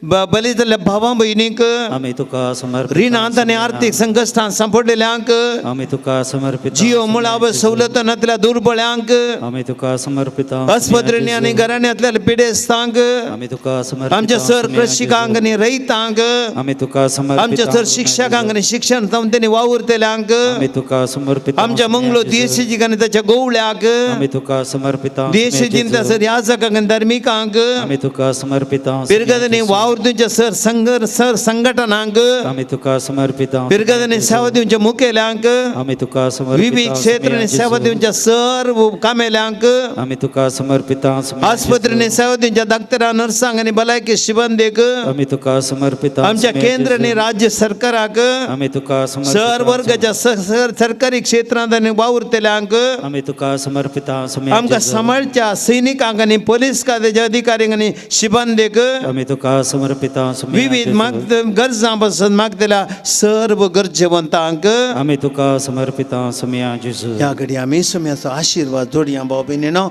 बली जाल्ल्या भावां भयणींक आमी तुका समर्पित रिणांत आनी आर्थीक संकश्टांत सांपडलेल्यांक आमी तुका समर्पित जियो मुळावो सवलत नातल्या दुर्बळ्यांक आमी तुका समर्पित आस्पत्रेंनी आनी घराण्यांतल्या पिडेस्तांक आमी तुका समर्पित आमच्या सर कृषिकांक आनी रयतांक आमी तुका समर्पित आमच्या सर शिक्षकांक आनी शिक्षण संस्थेंनी वावुरतल्यांक आमी तुका समर्पित आमच्या मंगलो देशजीक आनी ताच्या गोवळ्याक आमी तुका समर्पित देशजीन सर याजकांक आनी धार्मिकांक आमी तुका समर्पित पिरगदनी वावर दिवच्या सर संघ सर संघटनांक आमी तुका समर्पित पिरगदनी सेवा दिवच्या मुखेल्यांक आमी तुका समर्पित विविध क्षेत्रांनी सेवा दिवच्या सर्व कामेल्यांक आमी तुका समर्पित आस्पत्रेंनी सेवा दिवच्या डॉक्टरां नर्सांक आनी भलायकी शिबंदीक आमी तुका समर्पित आमच्या केंद्र आनी राज्य सरकाराक आमी तुका समर्पित सर वर्गाच्या सरकारी क्षेत्रांत आनी वावुरतल्यांक आमी तुका समर्पित आमकां सांबाळच्या सैनिकांक आनी पोलीस खात्याच्या अधिकाऱ्यांक आनी शिबंदीक आमी तुका समर्पित विविध माग गरजां पासून मागतल्या सर्व गरजेवंतांक आमी तुका समर्पित सोमया जेजू ह्या घडी आमी सुम्याचो आशिर्वाद जोडया भाव भयणीनो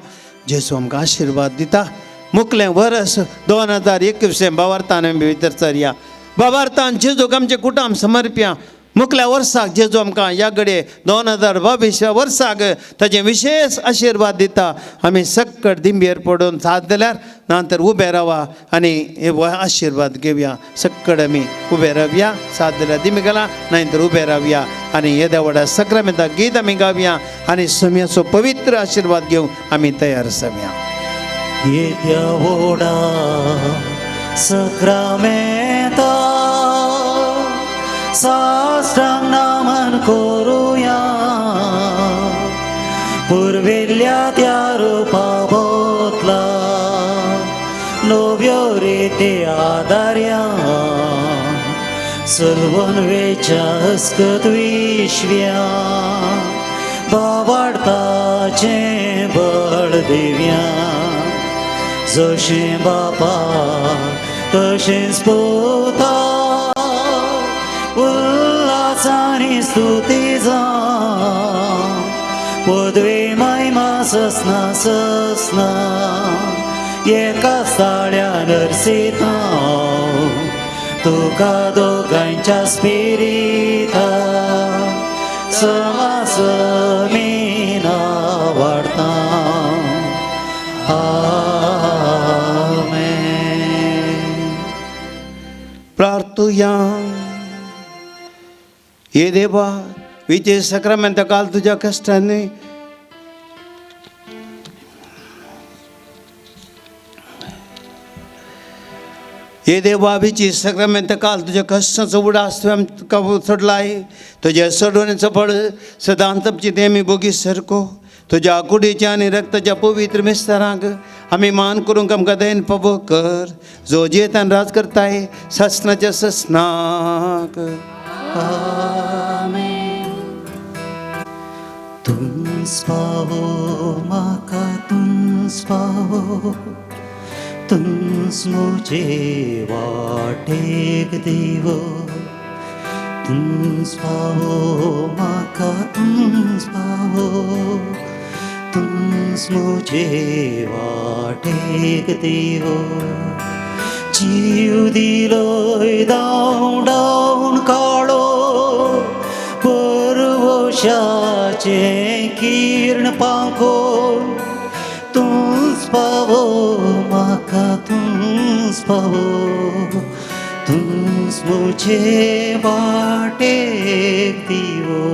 जेजू आमकां आशिर्वाद दिता मुकलें वरस 2021 बावार्थान आमी भितर सरया. बाबार्थान जेजूक आमचें कुटुंब समर्प्या. मुकल्या वर्साक जेजू आमकां ह्या घडये 2022 वर्साक ताजे विशेश आशिर्वाद दिता. आमी सक्कट दिंबेर पडून साथ दिल्यार नंतर उबे रावा आनी हे आशिर्वाद घेवया. सक्कड आमी उबे रावया, साथ दिल्यार दिमी गेला नाहीतर उबे रावया आनी येद्या व्हडा सक्रामेंता गीत आमी गावया आनी सोम्याचो पवित्र आशिर्वाद घेवन आमी तयार जावया. येद्या व्हडा सक्रामेंता साश्टांग नमन करुया पुर्विल्ल्या त्या रुपा बदला नव्यो रिती आदार्या सलवन वेच्या हस्कत विश्व्या बाबाडताचें बळ दिव्या जशें बापा तशेंच पुता उल्हासानी स्तुती जावं पदवी महिमा ससना ससना एका साळ्या नर्सिता तुका दोगांच्या स्पिरिता समासमीना वाडता. आमेन. प्रार्थुया. हे देवा, विजय सक्रामेंत काल तुझ्या कष्टाने हे देवा, विजय सक्रामेंत काल तुझ्या कष्टाचो उडास तुवें आमकां सोडला आहे. तुज्या सोडवणेचो फळ सदांच आमची नेहमी भोगी सारको तुज्या कुडीच्या आनी रक्ताच्या पवित्र मिस्तरांक आमी मान करूंक आमकां दयेन फावो कर, जो जियेतान राज करताय ससनाच्या ससनाक. आमेन. तुंच पावो म्हाका, तुंच पावो, तुंच म्हजे वाटेक दिवो, तुंच पावो म्हाका, तुंच पावो, तुंच म्हजे वाटेक दिवो. जीव दिलोय धांव धांवन काळो परवशाचें किर्ण पांखो, तुंच पावो म्हाका, तुंच पावो, तुंच म्हजे वाटेक दिवो.